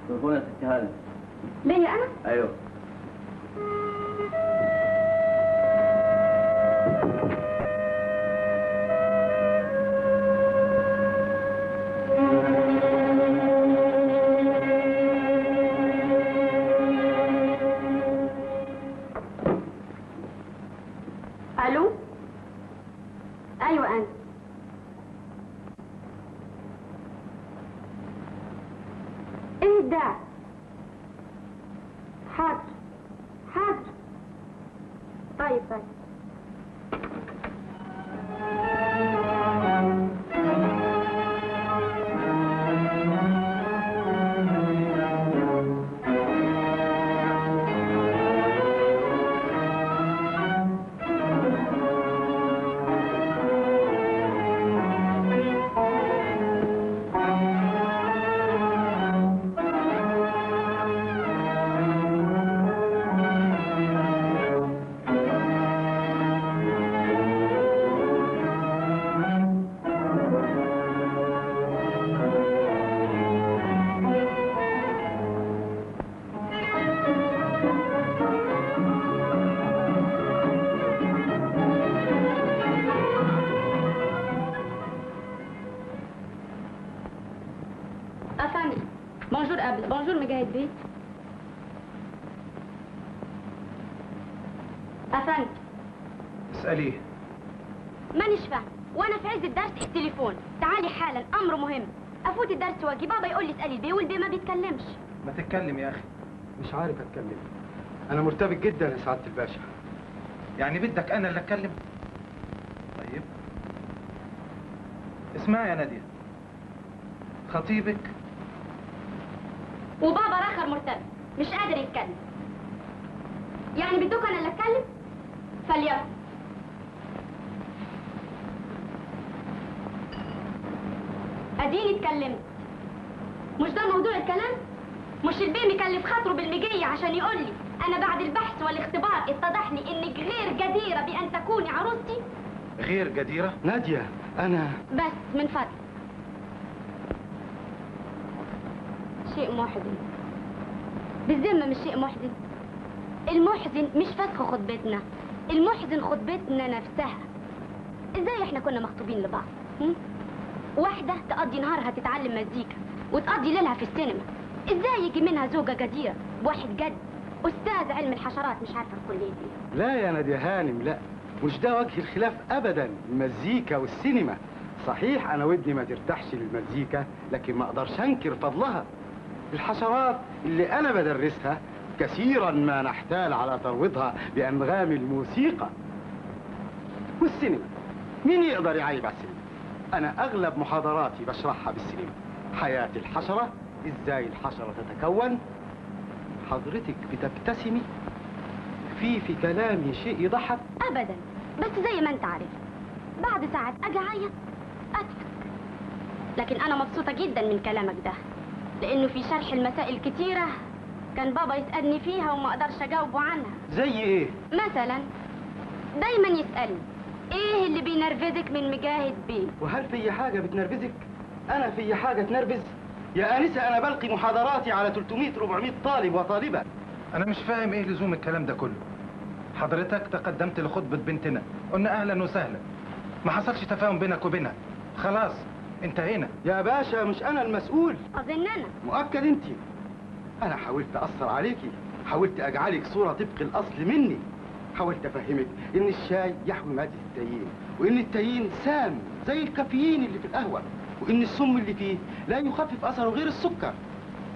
تليفون يا ست هانم. ليا انا؟ ايوه. الو. ايوه انا. ايه ده؟ حاضر حاضر. طيب طيب. افندم. bonjour قبل bonjour مجاهد بيه. افندم. اسأليه. مانيش فاهم، وانا في عز الدرس التليفون. تعالي حالا، امر مهم. افوت الدرس واجي بابا يقول لي اسالي البيه، والبيه ما بيتكلمش. ما تتكلم يا اخي. مش عارف اتكلم، انا مرتبك جدا يا سعادة الباشا. يعني بدك انا اللي اتكلم؟ طيب اسمعي يا ناديه، خطيبك وبابا راخر مرتبك مش قادر يتكلم. يعني بدك انا اللي اتكلم؟ فليكن. اديني اتكلمت. مش ده موضوع الكلام؟ مش البيه مكلف خاطره بالمجيه عشان يقول لي انا بعد البحث والاختبار اتضح لي انك غير جديرة بان تكوني عروستي؟ غير جديرة؟ ناديه انا بس من فضلك. شيء محزن بالذمه، مش شيء محزن. المحزن مش فسخ خطبتنا، المحزن خطبتنا نفسها. ازاي احنا كنا مخطوبين لبعض؟ واحدة تقضي نهارها تتعلم مزيكا وتقضي ليلها في السينما، ازاي يجي منها زوجه جديرة بواحد جد استاذ علم الحشرات مش عارفه في كليه ايه؟ لا يا ناديه هانم، لا، مش ده وجه الخلاف ابدا. المزيكا والسينما صحيح انا ودني ما ترتاحش للمزيكا، لكن ما اقدرش انكر فضلها. الحشرات اللي انا بدرسها كثيرا ما نحتال على ترويضها بانغام الموسيقى. والسينما مين يقدر يعيب على السينما؟ انا اغلب محاضراتي بشرحها بالسينما. حياة الحشرة، ازاي الحشرة تتكون. حضرتك بتبتسمي في كلامي شيء يضحك؟ ابدا، بس زي ما انت عارف بعد ساعات اجي اعيط اضحك. لكن انا مبسوطة جدا من كلامك ده، لانه في شرح المسائل كتيرة كان بابا يسالني فيها وما اقدرش اجاوبه عنها. زي ايه؟ مثلا دايما يسالني ايه اللي بينرفزك من مجاهد بيه؟ وهل في حاجة بتنرفزك؟ انا في حاجة تنرفز؟ يا انسه انا بلقي محاضراتي على 300 400 طالب وطالبه. انا مش فاهم ايه لزوم الكلام ده كله. حضرتك تقدمت لخطبه بنتنا، قلنا اهلا وسهلا، ما حصلش تفاهم بينك وبينها، خلاص انتهينا. يا باشا مش انا المسؤول. اظن انا. مؤكد انت. انا حاولت اثر عليكي، حاولت اجعلك صوره طبق الاصل مني، حاولت افهمك ان الشاي يحوي مادة التايين، وان التايين سام زي الكافيين اللي في القهوة، وان السم اللي فيه لا يخفف اثره غير السكر.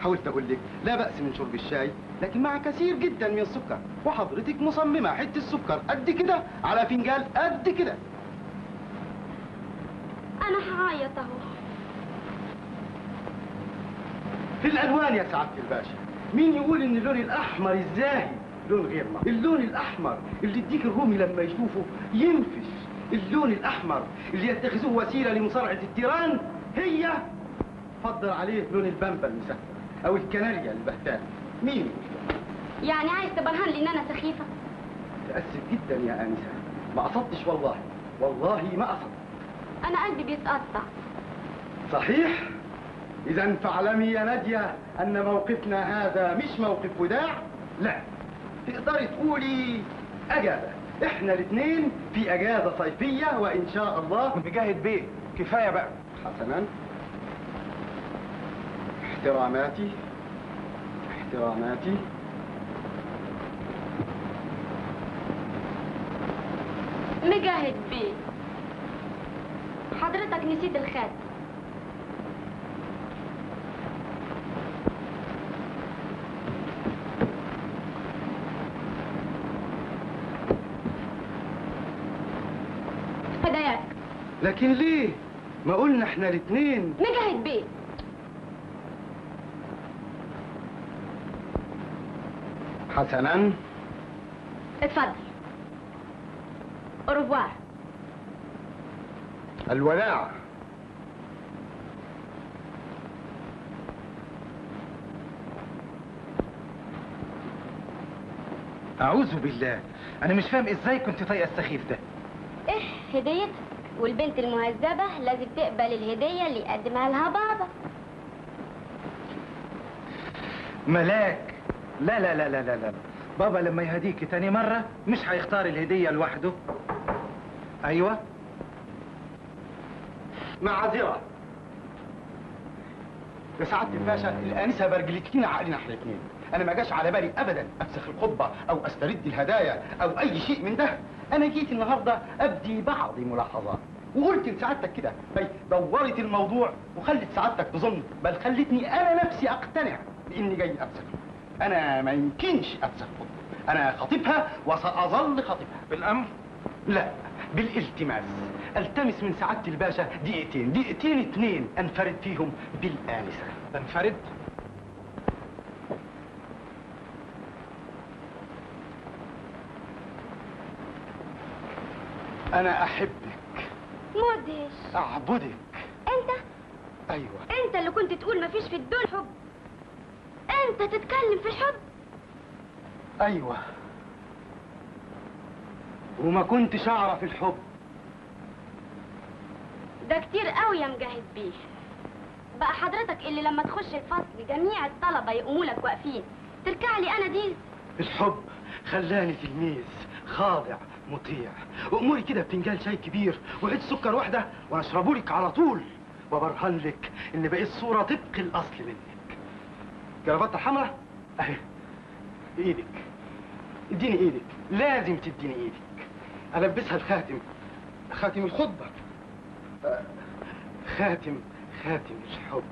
حاولت اقول لك لا باس من شرب الشاي لكن مع كثير جدا من السكر، وحضرتك مصممه حتة السكر قد كده على فنجان قد كده. انا هعيط اهو. في الالوان يا سعادة الباشا، مين يقول ان اللون الاحمر الزاهي لون غير مر؟ اللون الاحمر اللي الديك الرومي لما يشوفه ينفش، اللون الاحمر اللي يتخذوه وسيلة لمصارعه التيران، هي فضل عليه لون البامبا المسكر او الكناريا البهتان. مين يعني عايز تبرهن لي ان انا سخيفة؟ متاسف جدا يا انسه، ما قصدتش والله، والله ما قصدت. انا قلبي بيتقطع. صحيح؟ اذا فاعلمي يا ناديه ان موقفنا هذا مش موقف وداع، لا تقدري تقولي اجازه. احنا الاثنين في اجازه صيفية وان شاء الله. مجاهد بيه كفاية بقى. حسنا، احتراماتي احتراماتي. مجاهد بيه، حضرتك نسيت الخاتم. هداياك. لكن ليه؟ ما قلنا احنا الاثنين. مجاهد بيه، حسنا، اتفضل. أوروفوار. الوداع. أعوذ بالله، أنا مش فاهم إزاي كنت طايقة السخيف ده. إيه هديتك، والبنت المهذبة لازم تقبل الهدية اللي يقدمها لها بابا. ملاك، لا لا لا لا لا لا، بابا لما يهديكي تاني مرة مش هيختار الهدية لوحده. أيوة. معذرة يا سعادة الباشا، الآنسة برجلت لنا عقلنا احنا الاثنين. أنا ما جاش على بالي أبدا أفسخ الخطبة أو أسترد الهدايا أو أي شيء من ده. أنا جيت النهاردة أبدي بعض ملاحظات، وقلت لسعادتك كده، بل دورت الموضوع وخلت سعادتك تظن، بل خلتني أنا نفسي أقتنع بإني جاي أفسخ. أنا ما يمكنش أفسخ خطبة، أنا خطيبها وسأظل خطيبها. بالأمر؟ لا، بالالتماس. التمس من سعادة الباشا دقيقتين، دقيقتين اتنين انفرد فيهم بالآنسة. تنفرد؟ أنا أحبك. مدهش. أعبدك. أنت؟ أيوه. أنت اللي كنت تقول مفيش في الدنيا حب، أنت تتكلم في الحب؟ أيوه، وما كنتش أعرف الحب. ده كتير قوي يا مجاهد بيه. بقى حضرتك اللي لما تخش الفصل جميع الطلبة يقوموا لك واقفين، تركع لي أنا دي؟ الحب خلاني تلميذ خاضع مطيع، وأموري كده بفنجان شاي كبير وعيد سكر واحدة وأنا أشربهولك على طول، وبرهن لك إن بقيت صورة طبق الأصل منك. كرافتة حمراء أهي، إيدك، اديني إيدك، لازم تديني إيدك. ألبسها الخاتم، خاتم الخطبة، خاتم الحب.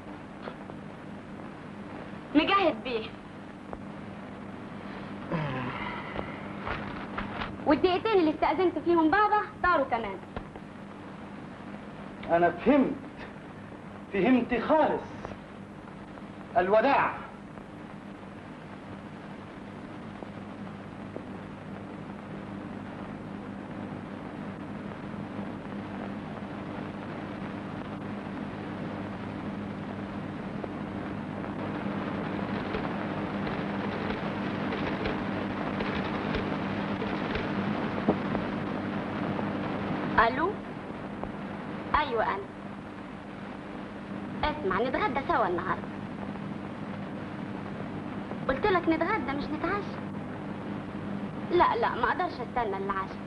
مجاهد بيه، والدقيقتين اللي استأذنت فيهم بابا طاروا كمان. أنا فهمت، فهمت خالص. الوداع. الو. ايوه انا. اسمع، نتغدى سوا النهارده. قلت لك نتغدى مش نتعشى. لا لا، ما اقدرش استنى العشاء،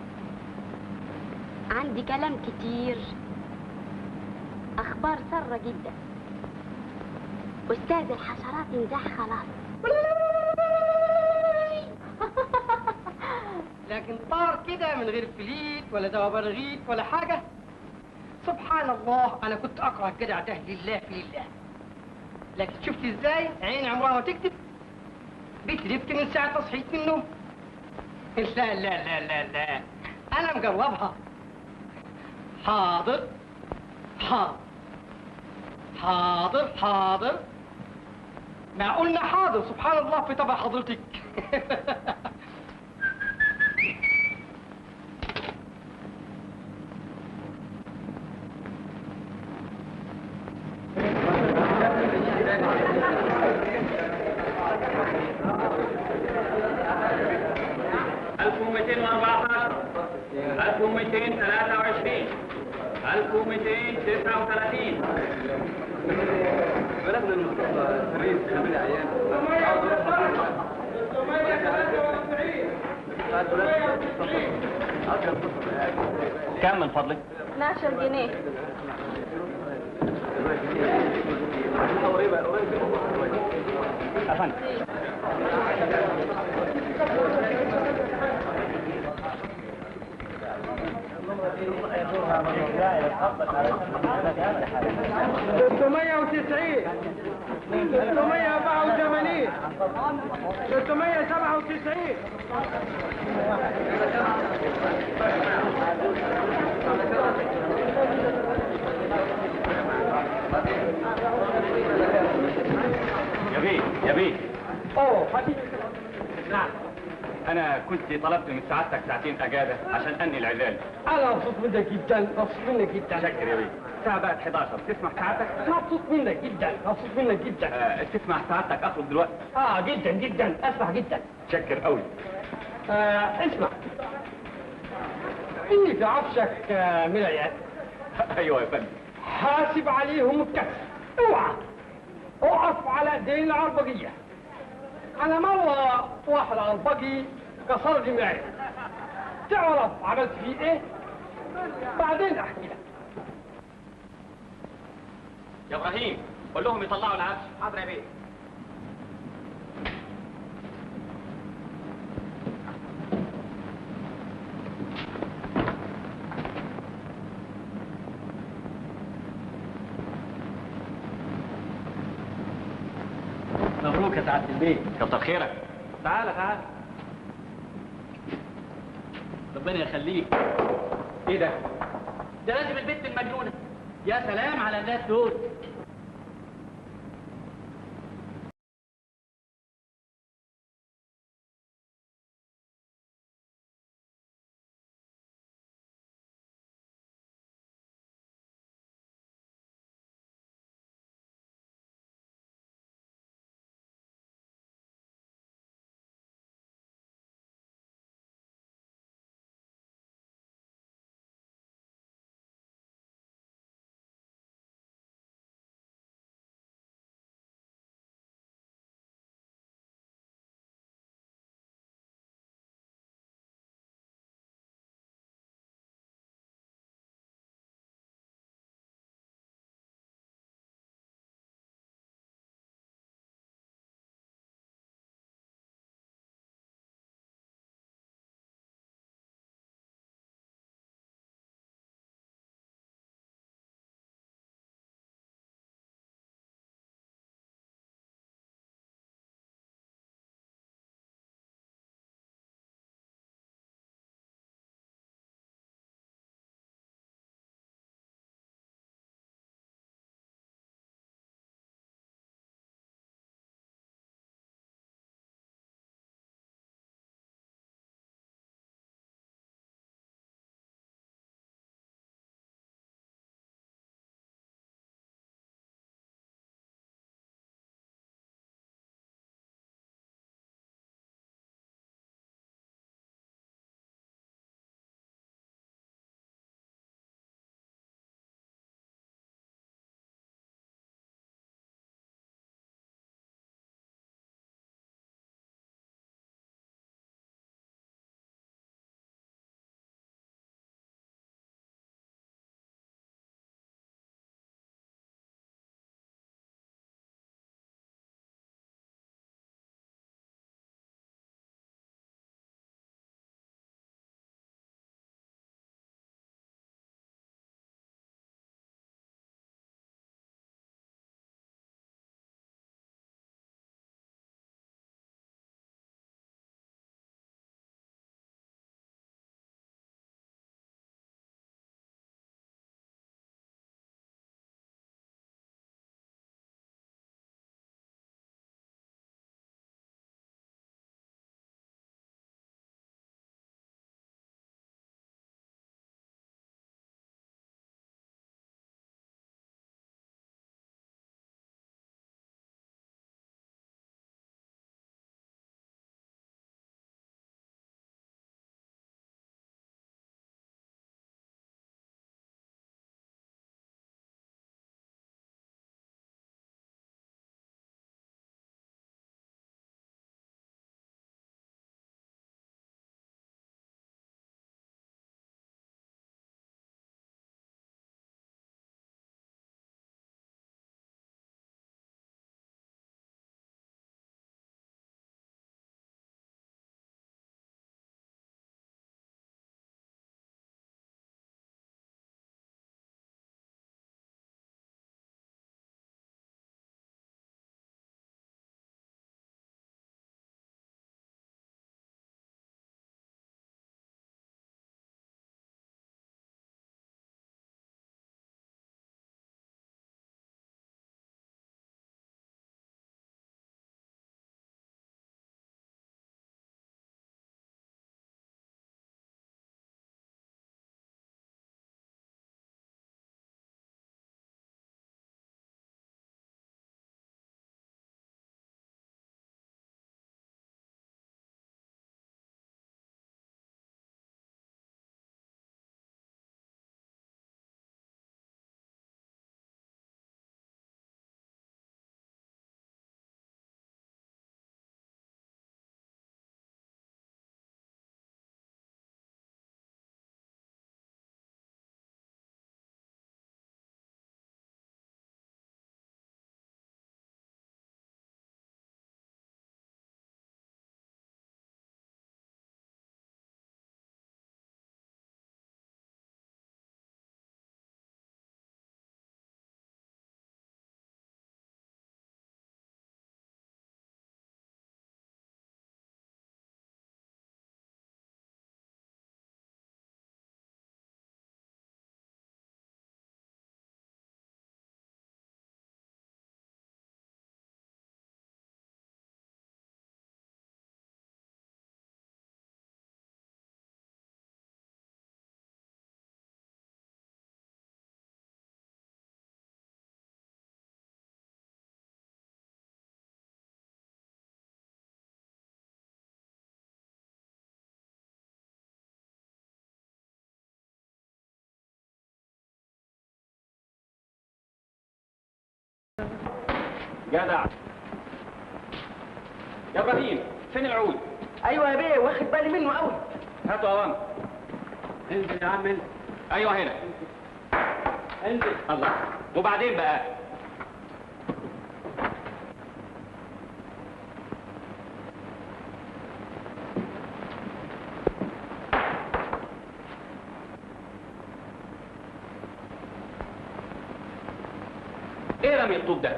عندي كلام كتير، اخبار ساره جدا. استاذ الحشرات انزاح خلاص. لكن طار كده من غير فليت ولا دواء ولا حاجة. سبحان الله، أنا كنت أكره الجدع ده لله في لله، لكن شفت إزاي عين عمرها ما تكتب، بتلفت من ساعة ما صحيت من النوم. لا لا لا لا لا، أنا مجربها. حاضر حاضر حاضر حاضر، ما قلنا حاضر. سبحان الله في طبع حضرتك. ألف ومئتين وأربعة عشر، 1223، 1239. بلغنا المصطفى فريد خبير عيان. 343. كم من فضلك؟ 12 جنيه. أفندم. 390، 384، 397. يا بيه يا بيه. اوه حبيبي. نعم. أنا كنت طلبت من سعادتك ساعتين أجازة عشان أنهي العزال. أنا مبسوط منك جدا، مبسوط منك جدا. شكر يا بيه. الساعة بقت 11، تسمح سعادتك؟ مبسوط منك جدا، مبسوط منك جدا. تسمح سعادتك أخرج دلوقتي؟ جدا جدا، أسمح جدا. شكر قوي. اسمع. في عفشك مرايات. أيوه يا فندم. حاسب عليهم الكسر، اوعى. اقف على ايدين العربجية. أنا مرة واحد عربجي كسر لي مراية. تعرف عملت فيه إيه؟ بعدين أحكي لك. يا إبراهيم قول لهم يطلعوا العفش. حاضر يا بيه. مبروك يا سعادة البيت. كتر خيرك. تعالى تعالى. ربنا يخليك. ايه ده؟ ده لازم البت المجنونة. يا سلام على الناس دول. جدع يا ابراهيم، فين العود؟ ايوه يا بيه، واخد بالي منه قوي. هاتوا يا عم. انزل يا عم انزل. ايوه هنا انزل. الله، وبعدين بقى؟ ايه رمي الطوب ده؟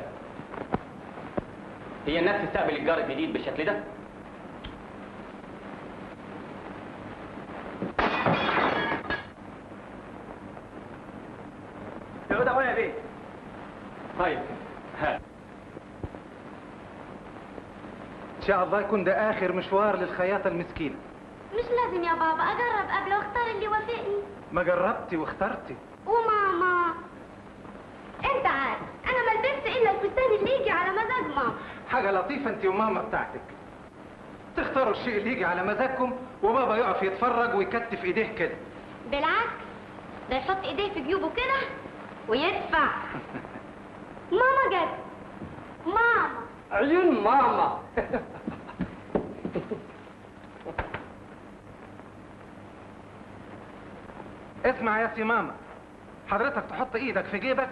هي الناس تستقبل الجار الجديد بالشكل ده؟ العود اهو يا بيه. طيب ها، ان شاء الله يكون ده اخر مشوار للخياطه المسكينة. مش لازم يا بابا، اجرب قبل واختار اللي يوافقني. ما جربتي واخترتي. وماما انت عارف انا ما لبست الا الفستان اللي يجي على مزاج ماما. حاجة لطيفة انت وماما بتاعتك، تختاروا الشيء اللي يجي على مزاجكم وبابا يقف يتفرج ويكتف ايديه كده. بالعكس، ده يحط ايديه في جيوبه كده ويدفع. ماما جت. ماما. عيون ماما. اسمع يا سي ماما، حضرتك تحط ايدك في جيبك؟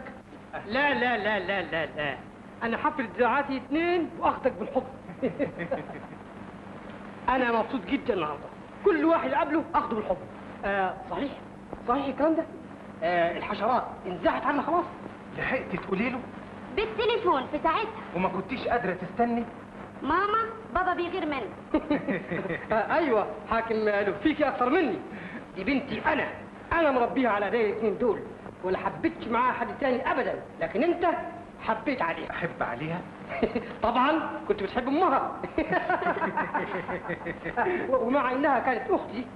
لا لا لا لا لا لا، انا حفل دراعاتي 2 واخدك بالحضن. انا مبسوط جدا النهارده، كل واحد قبله اخده بالحضن. صحيح صحيح الكلام ده؟ الحشرات انزاحت عنا خلاص؟ لحقتي تقولي له؟ بالتليفون في ساعتها. وما كنتيش قادرة تستني؟ ماما بابا بيغير منك. ايوه حاكم له فيكي اكثر مني. دي بنتي انا مربيها على ايدي الاثنين دول، ولا حبيتش معاها حد تاني ابدا، لكن انت حبيت عليها. احب عليها؟ طبعا كنت بتحب امها. ومع انها كانت اختي،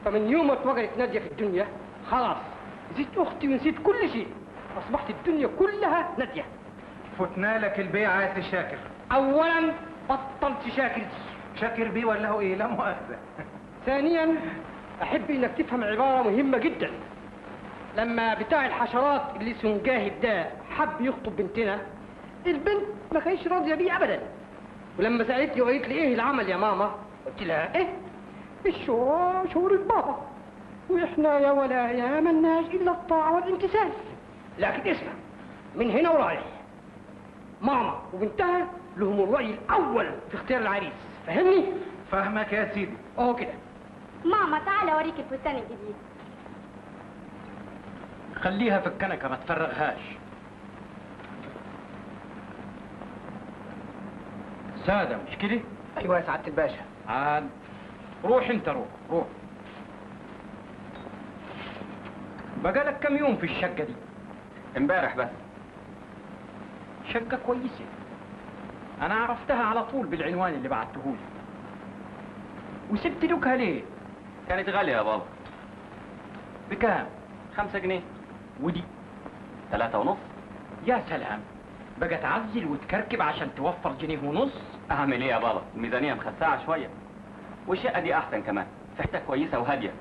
فمن يوم ما اتوجدت ناديه في الدنيا خلاص نسيت اختي ونسيت كل شيء، اصبحت الدنيا كلها ناديه. فتنا لك البيعة يا سي شاكر. اولا بطلت شاكر دي. شاكر بيه ولا هو ايه؟ لا مؤاخذة. ثانيا احب انك تفهم عبارة مهمة جدا. لما بتاع الحشرات اللي اسمه مجاهد ده حب يخطب بنتنا، البنت ما كانتش راضية بيه ابدا. ولما سالتني وقالت لي ايه العمل يا ماما، قلت لها ايه؟ الشورى شورى بابا، واحنا يا ولا يا ملناش الا الطاعة والامتثال. لكن اسمع، من هنا ورايح ماما وبنتها لهم الراي الاول في اختيار العريس، فاهمني؟ فاهمك يا سيدي. اهو كده. ماما تعالى اوريك الفستان الجديد. خليها في الكنكه ما تفرغهاش. ساده مش كده؟ ايوه يا سعادة الباشا. عاد روح انت، روح روح. بقالك كم يوم في الشقة دي؟ امبارح بس. شقه كويسة، انا عرفتها على طول بالعنوان اللي بعتهولي. وسبت لكها ليه؟ كانت غالية يا بابا. بكام؟ 5 جنيه. ودي 3.5. يا سلام، بقى تعزل وتكركب عشان توفر 1.5 جنيه؟ اعمل ايه يا بابا، الميزانية مخسعه شوية، والشقه دي احسن كمان، في حتة كويسة وهاديه.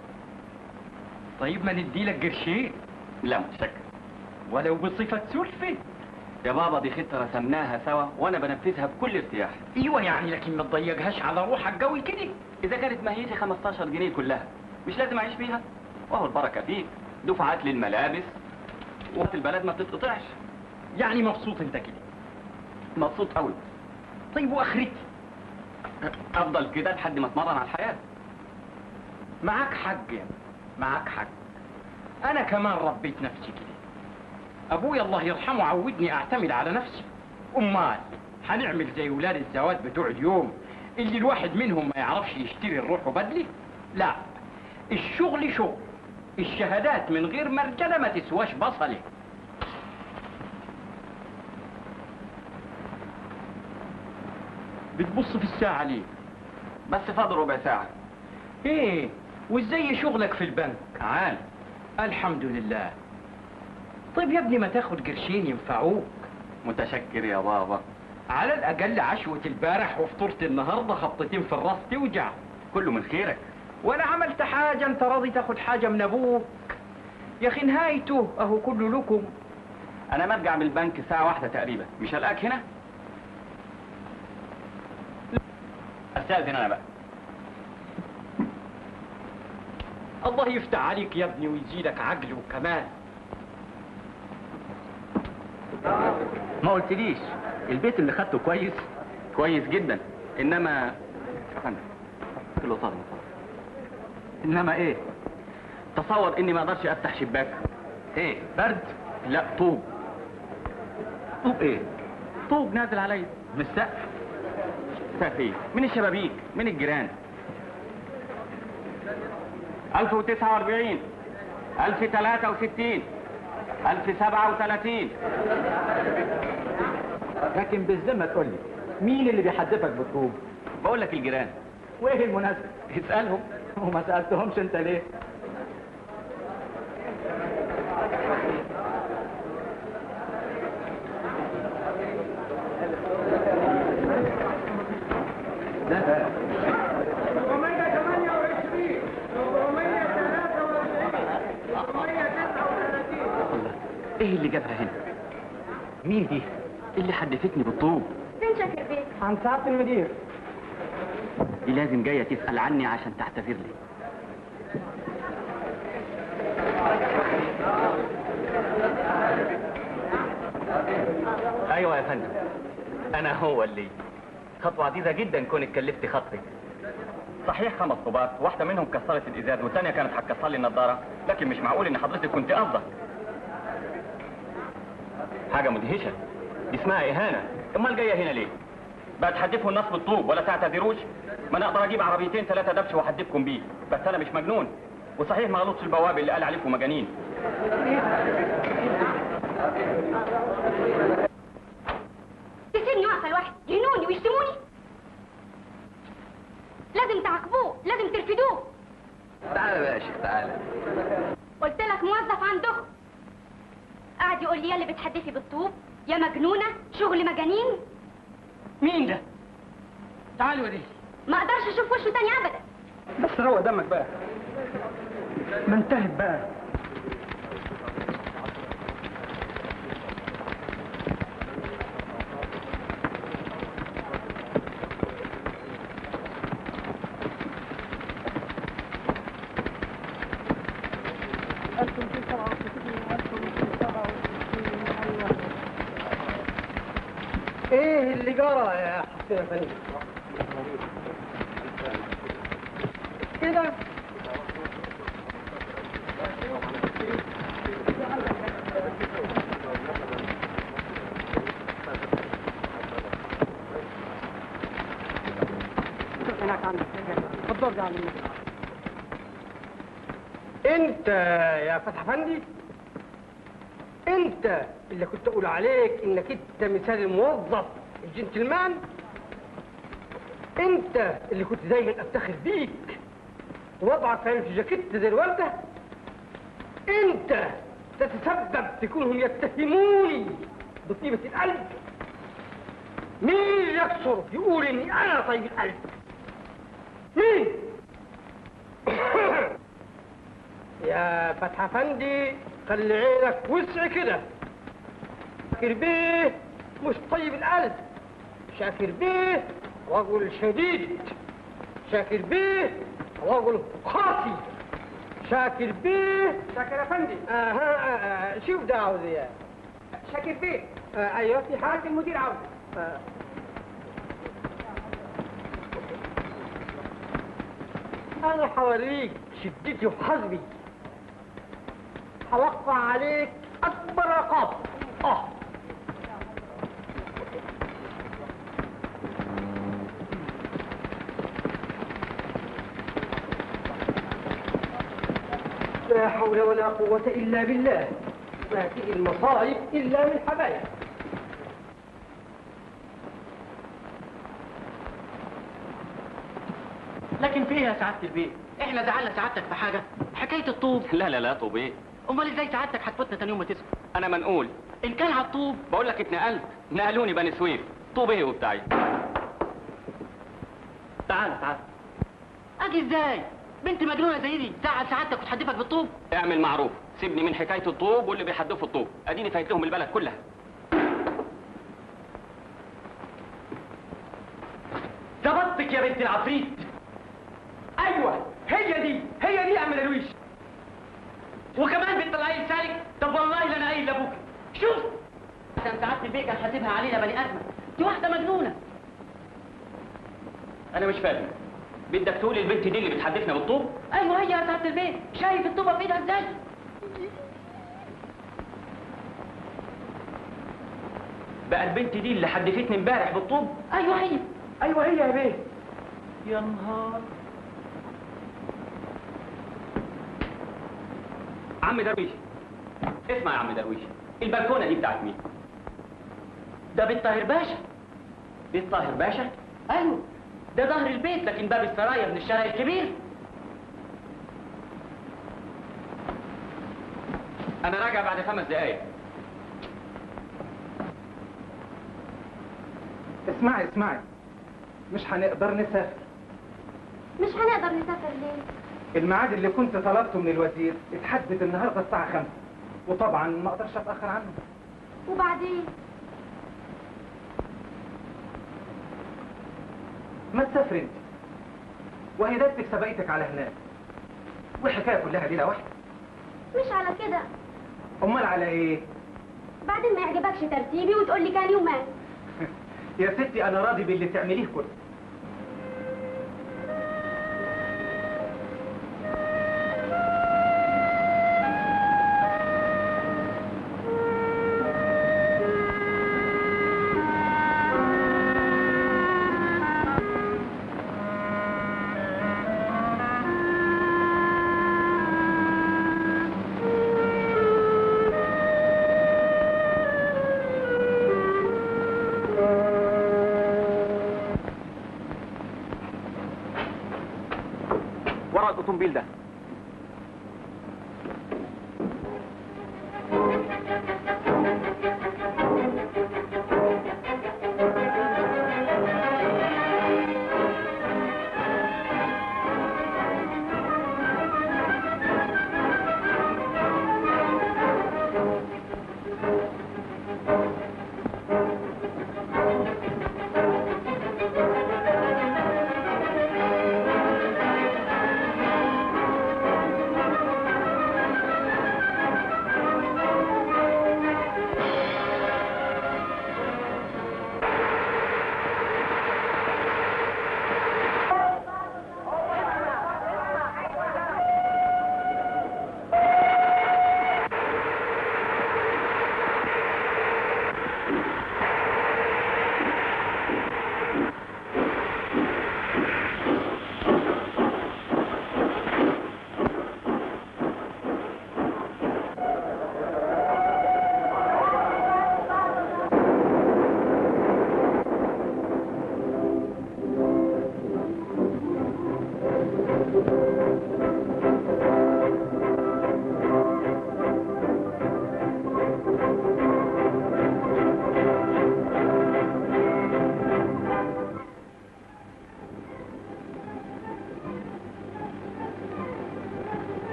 طيب ما نديلك قرشين؟ لا متشكر. ولو بصفة سلفه يا بابا، دي خطه رسمناها سوا وانا بنفذها بكل ارتياح. ايوه يعني، لكن ما تضيقهاش على روحك قوي كده. اذا كانت ماهيتي 15 جنيه كلها مش لازم اعيش بيها، وهو البركة فيك، دفعات للملابس وقت البلد ما بتتقطعش. يعني مبسوط انت كده؟ مبسوط قوي. طيب واخرتي؟ افضل كده لحد ما اتمرن على الحياة. معاك حق يا معاك حق. انا كمان ربيت نفسي كده. ابويا الله يرحمه عودني اعتمد على نفسي. امال هنعمل زي ولاد الزواد بتوع اليوم اللي الواحد منهم ما يعرفش يشتري لروحه بدله؟ لا، الشغل شغل، الشهادات من غير مرجله ما تسواش بصله. بتبص في الساعة ليه؟ بس فاضل ربع ساعة. ايه، وازاي شغلك في البنك؟ عال الحمد لله. طيب يا ابني ما تاخد قرشين ينفعوك. متشكر يا بابا. على الاقل عشوة البارح وفطورة النهارده خبطتين في الراس توجع. كله من خيرك. ولا عملت حاجة، انت راضي تاخد حاجة من ابوك؟ يا اخي نهايته اهو كله لكم. انا مرجع من البنك الساعة 1 تقريبا، مش هلاقيك هنا؟ استاذن انا بقى. الله يفتح عليك يا ابني ويزيدك عقل وكمال. ما قلتليش البيت اللي خدته كويس؟ كويس جدا، انما يا فندم كله طالب. انما ايه؟ تصور اني ما اقدرش افتح شباك. ايه برد؟ لا طوب. طوب ايه؟ طوب نازل عليا من السقف. سقف ايه؟ من الشبابيك، من الجيران. 1049، 1063، 1037. لكن بالذمه تقول لي مين اللي بيحدفك بالطوب؟ بقول لك الجيران. وايه المناسبة؟ اسالهم. وما سالتهمش انت ليه؟ ده 428، 443، 439. الله، ايه اللي جابها هنا؟ مين دي اللي حدفتني بالطوب؟ فين شاكر بيه؟ عند سعادة المدير. دي لازم جاية تسأل عني عشان تعتذر لي. ايوه يا فندم، انا هو اللي. خطوة عزيزة جدا كونك كلفتي خطري. صحيح 5 طوبات، واحدة منهم كسرت الازاز والثانية كانت هتكسر لي النضارة، لكن مش معقول ان حضرتك كنت قصدك. حاجة مدهشة، دي اسمها إهانة. امال جاية هنا ليه؟ بقى تحدفوا الناس بالطوب ولا تعتذروش؟ ما انا اقدر اجيب عربيتين 3 دبش واحدفكم بيه، بس انا مش مجنون، وصحيح ما غلطش البواب اللي قال عليكم مجانين. تسيبني واقفة لوحدي يهنوني ويشتموني؟ لازم تعاقبوه، لازم ترفدوه. تعالى بقى يا شيخ تعالى. قلت لك موظف عندكم قاعد يقول لي يا اللي بتحدفي بالطوب يا مجنونة، شغل مجانين. مين ده؟ تعالي وريني. ما اقدرش اشوف وشه تاني ابدا. بس روق دمك بقى، ما انتهت بقى. ايه اللي جرى يا حسين يا فندم؟ كده هناك عندك اتفضل على النبي. انت يا فتحي فندي، انت اللي كنت اقول عليك انك انت مثال الموظف الجنتلمان، انت اللي كنت دايما افتخر بيك ووضعك في جاكيت زي الورده، انت تتسبب في كونهم يتهموني بطيبه القلب. مين يكسر يقول اني انا طيب القلب؟ مين؟ يا فتحي فندي خلي عينك وسع كده. شاكر بيه مش طيب القلب، شاكر بيه رجل شديد، شاكر بيه رجل قاسي، شاكر بيه. شاكر افندي. شوف ده عاوز ايه؟ شاكر بيه. ايوه في حاجة المدير عاوز. انا حوريك شدتي وحزمي، هوقع عليك اكبر عقاب. لا حول ولا قوة إلا بالله، ما تيجي المصائب إلا من حبايب. لكن في ايه يا سعادة البيت؟ احنا زعلنا سعادتك في حاجة؟ حكاية الطوب. لا لا لا، طوب ايه؟ امال ازاي سعادتك هتفوتنا تاني يوم ما تسكت؟ انا منقول. ان كان على الطوب. بقول لك اتنقلت، نقلوني بني سويف. طوب ايه وبتاعي؟ تعالى تعالى. اجي ازاي؟ بنت مجنونة زي دي تزعل سعادتك وتحدفك بالطوب؟ اعمل معروف، سيبني من حكاية الطوب واللي بيحدفوا الطوب، اديني فايت لهم البلد كلها. ظبطت لك يا بنت العفريت. ايوه هي دي، هي دي يا عم درويش. وكمان بتطلعي لسانك؟ طب والله لا انا قايل لابوك. شوف، عشان سعادة البيه كان حاسبها علينا بني ادمه، دي واحدة مجنونة. انا مش فاهم، بدك تقول البنت دي اللي بتحدفنا بالطوب؟ ايوه هي يا سعادة البيه، شايف الطوبه في ايدها ازاي؟ بقى البنت دي اللي حدفتني امبارح بالطوب؟ ايوه هي. ايوه هي يا بيه. يا نهار. عم درويش، اسمع يا عم درويش، البلكونه دي بتاعت مين؟ ده بيت طاهر باشا. بيت طاهر باشا؟ ايوه، ده ظهر البيت، لكن باب السرايا من الشارع الكبير. انا راجع بعد 5 دقايق. اسمعي اسمعي، مش هنقدر نسافر. مش هنقدر نسافر ليه؟ الميعاد اللي كنت طلبته من الوزير اتحدد النهارده الساعة 5، وطبعا ما اقدرش اتأخر عنه. وبعدين؟ ما تسافري انت، وهي دبتك سبقتك على هناك، والحكاية كلها ليلة واحدة. مش على كده. امال على ايه؟ بعدين ما يعجبكش ترتيبي وتقول لي كان يومان. يا ستي انا راضي باللي تعمليه كله. الأوتومبيل ده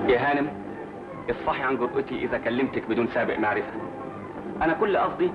يا هانم، اصفحي عن جرأتي إذا كلمتك بدون سابق معرفة. أنا كل قصدي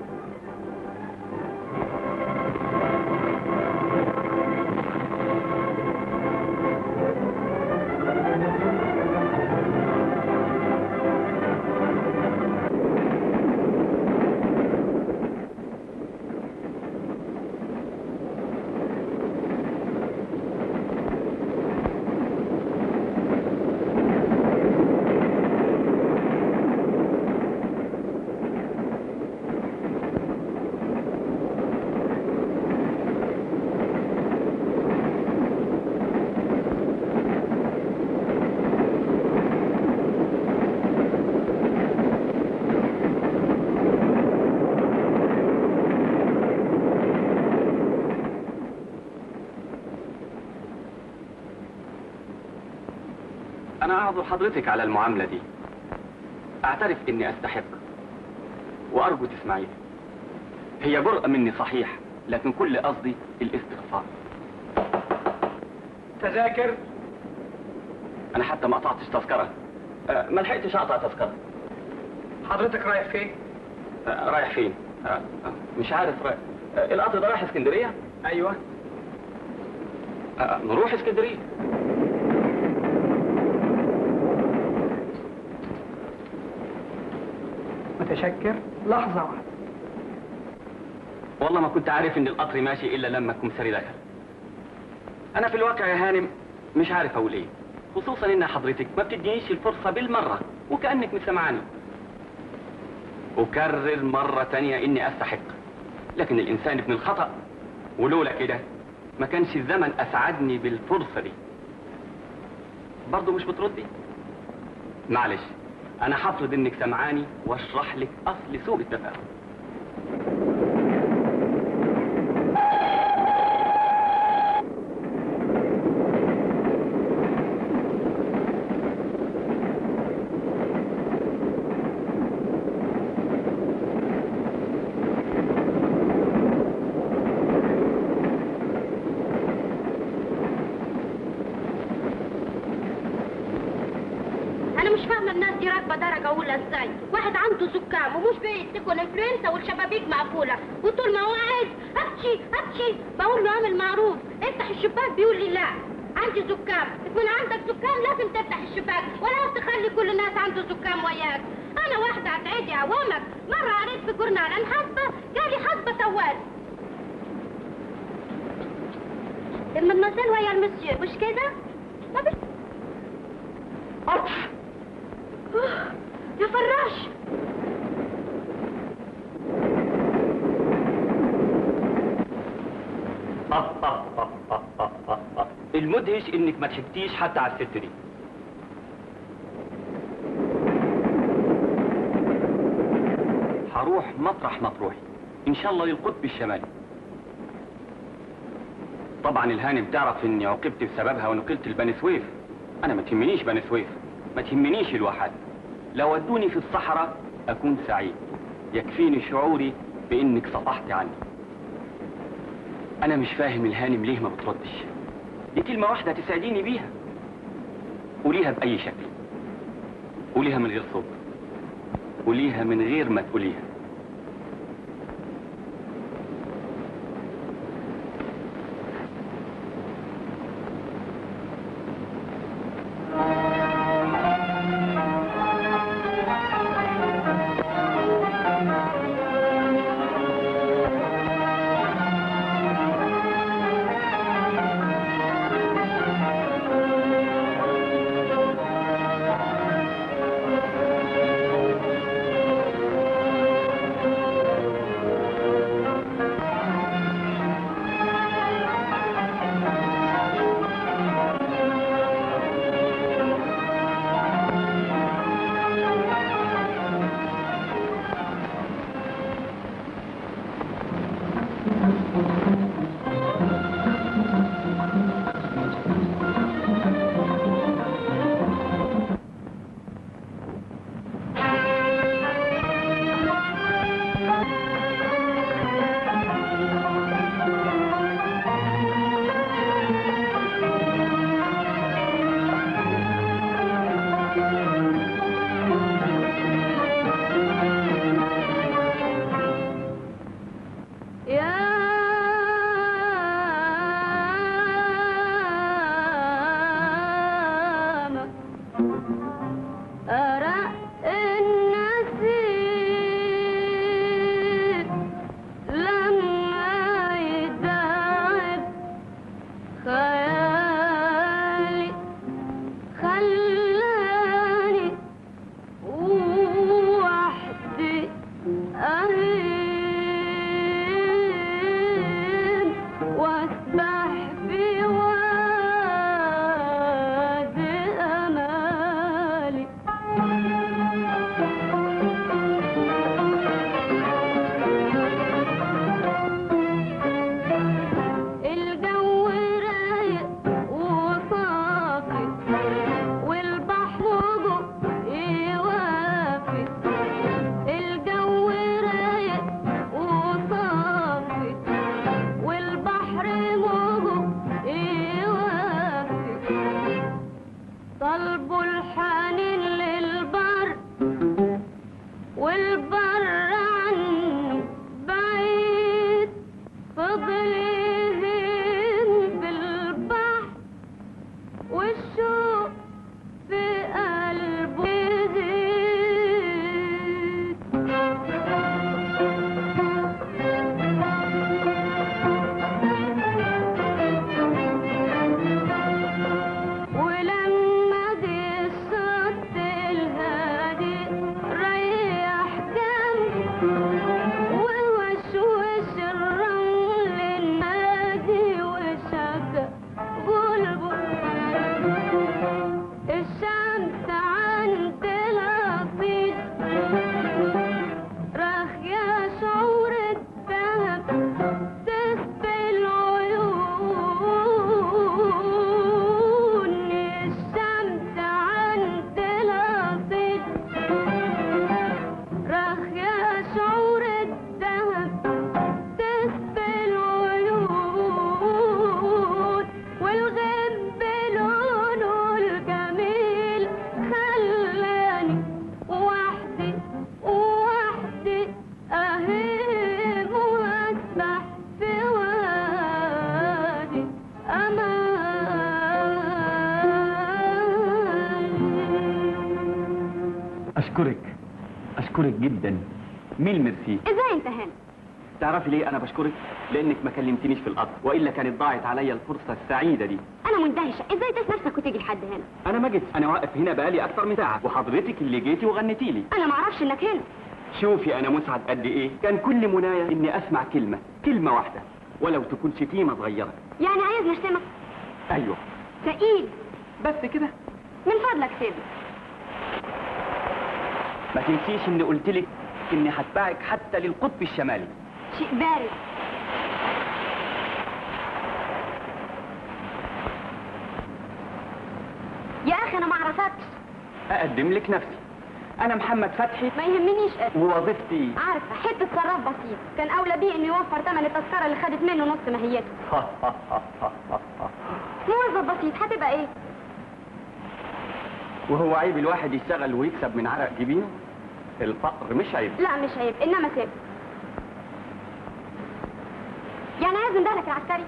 أنا أعذر حضرتك على المعاملة دي. أعترف إني أستحق، وأرجو تسمعيني. هي جرأة مني صحيح، لكن كل قصدي الاستغفار. تذاكر؟ أنا حتى ما قطعتش تذكرة. ما لحقتش أقطع تذكرة. حضرتك رايح فين؟ رايح فين؟ مش عارف. القطر ده رايح اسكندرية؟ ايوه. نروح اسكندرية. متشكر. لحظة واحدة. والله ما كنت عارف ان القطر ماشي الا لما الكمساري دخل. انا في الواقع يا هانم مش عارف اقول ايه، خصوصا ان حضرتك ما بتدينيش الفرصة بالمرة وكانك مش سامعاني. اكرر مرة تانية اني استحق، لكن الانسان ابن الخطأ، ولولا كده ما كانش الزمن اسعدني بالفرصه دي. برضه مش بتردي؟ معلش، انا هفرض انك سامعاني واشرح لك اصل سوء التفاهم. درجه اولى ازاي؟ واحد عنده زكام ومش بايد تكون انفلونزا والشبابيك مقفولة، وطول ما هو قاعد ابكي ابكي، بقول له اعمل معروف افتح الشباك، بيقول لي لا عندي زكام. يكون عندك زكام لازم تفتح الشباك، ولا تخلي كل الناس عنده زكام وياك. انا واحدة هتعدي عوامك. مرة قريت في جورنال عن حاسبه، جالي حاسبه سواد. المدموزيل ويا المسيو مش كده؟ ما بس يا فراش. المدهش انك ما ضحكتيش حتى على الست دي. هروح مطرح ما تروحي ان شاء الله للقطب الشمالي. طبعا الهانم تعرف اني عوقبت بسببها ونقلت لبني سويف. انا ما تهمنيش بني سويف، ما تهمنيش الواحات. لو ودوني في الصحراء اكون سعيد، يكفيني شعوري بانك صفحت عني. انا مش فاهم الهانم ليه ما بتردش. دي كلمة واحدة تسعديني بيها. قوليها بأي شكل، قوليها من غير صوت، قوليها من غير ما تقوليها. والبر والبر عنه أشكرك، أشكرك جدا. mille merci. ازاي انت هنا؟ تعرفي ليه أنا بشكرك؟ لأنك ما كلمتنيش في القطر، وإلا كانت ضاعت عليا الفرصة السعيدة دي. أنا مندهشة، ازاي تدوس نفسك وتيجي لحد هنا؟ أنا ما جيتش، أنا واقف هنا بقالي أكتر من ساعة، وحضرتك اللي جيتي وغنيتي لي. أنا ما أعرفش إنك هنا. شوفي أنا مسعد قد إيه، كان كل منايا إني أسمع كلمة، كلمة واحدة، ولو تكون شتيمة صغيرة. يعني عايزني أشتمك؟ أيوه. ثقيل. بس كده؟ من فضلك سيبني. ما تنسيش إني قلت لك إني هتبعك حتى للقطب الشمالي. شيء بارد. يا أخي أنا ما أعرفكش. أقدم لك نفسي، أنا محمد فتحي. ما يهمنيش اسمي ووظيفتي. عارفة، حتة صراف بسيط، كان أولى بيه إنه يوفر ثمن التذكرة اللي خدت منه نص ماهيته. موظف بسيط هتبقى إيه؟ وهو عيب الواحد يشتغل ويكسب من عرق جبينه؟ الفقر مش عيب. لا مش عيب، إنما سيب. يعني عايز ندهلك العسكري؟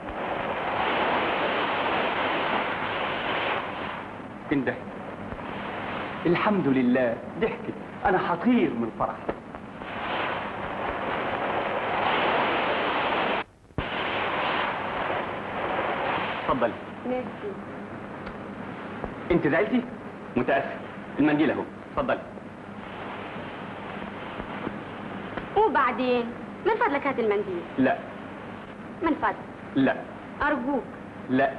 انده. الحمد لله ضحكت، أنا هطير من الفرح. اتفضلي. ميرسي. أنت زعلتي؟ متأسف، المنديل أهو، اتفضلي. وبعدين؟ من فضلك هات المنديل. لا. من فضلك. لا. أرجوك. لا.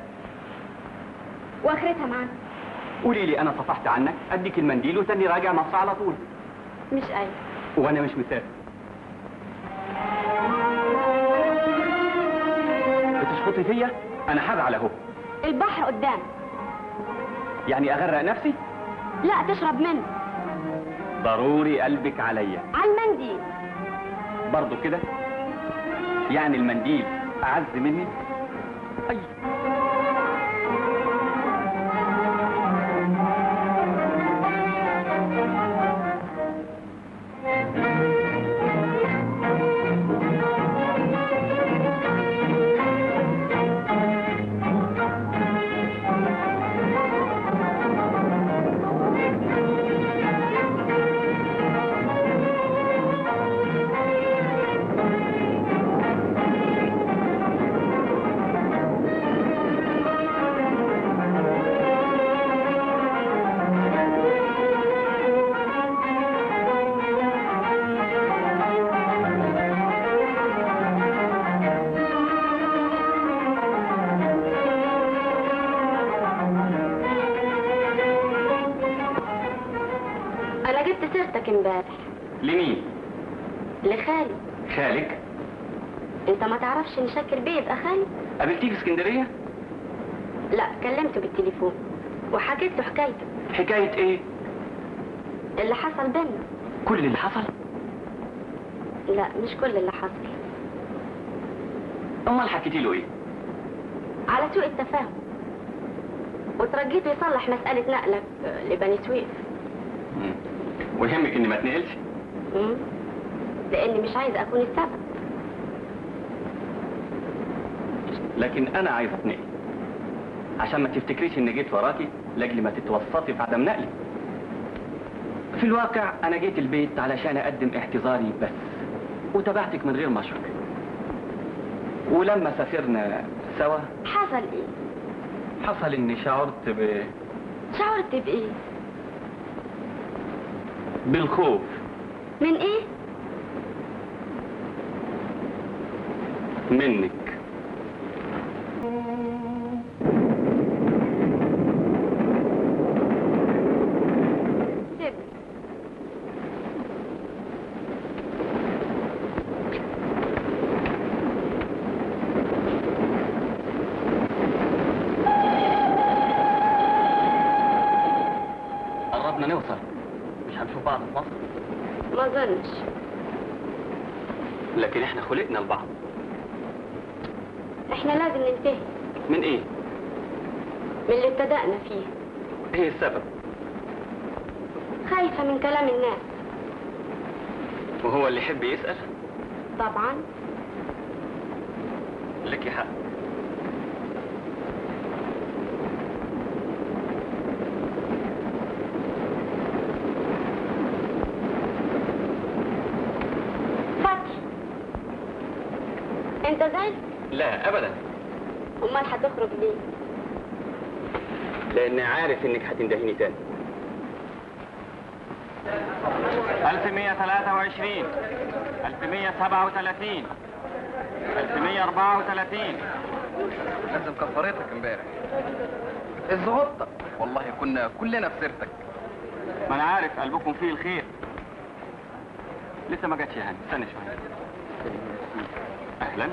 وآخرتها معاك؟ قولي لي أنا صفحت عنك، أديك المنديل وتاني راجع مصر على طول. مش قايل. وأنا مش مسافر. بتشخطي فيا؟ أنا هزعل أهو. البحر قدامك. يعني أغرق نفسي؟ لا تشرب منه. ضروري قلبك عليا. على المنديل. برضه كده؟ يعني المنديل أعز مني؟ أي. امبارح. لمين؟ لخالي. خالك؟ انت ما تعرفش ان شاكر بيه يبقى خالي؟ قابلتيه في اسكندرية؟ لا، كلمته بالتليفون وحكيت له حكايته. حكاية ايه؟ اللي حصل بينا. كل اللي حصل؟ لا مش كل اللي حصل. امال حكيتي له ايه؟ على سوء التفاهم، وترجيته يصلح مسألة نقلك لبني سويف. ويهمك اني ما اتنقلش؟ لاني مش عايزه اكون السبب. لكن انا عايزه اتنقل، عشان ما تفتكريش اني جيت وراكي لاجل ما تتوسطي في عدم نقلي. في الواقع انا جيت البيت علشان اقدم اعتذاري بس، وتابعتك من غير ما اشعر. ولما سافرنا سوا حصل ايه؟ حصل اني شعرت ب شعرت بايه؟ بالخوف. من ايه؟ منك. سيبني. قربنا نوصل. مش هنشوف بعض في مصر؟ ما اظنش. لكن احنا خلقنا لبعض. احنا لازم ننتهي. من ايه؟ من اللي ابتدأنا فيه. ايه السبب؟ خايفة من كلام الناس. وهو اللي يحب يسأل؟ طبعا. لك حق. انت زعلت؟ لا ابدا. امال هتخرج ليه؟ لان عارف انك هتندهيني تاني. 1123 1137 1134. لازم كفرتك امبارح الزغطة، والله كنا كلنا في سيرتك. ما انا عارف قلبكم فيه الخير. لسه ما جاتش يا هاني، استنى شوية. اهلا.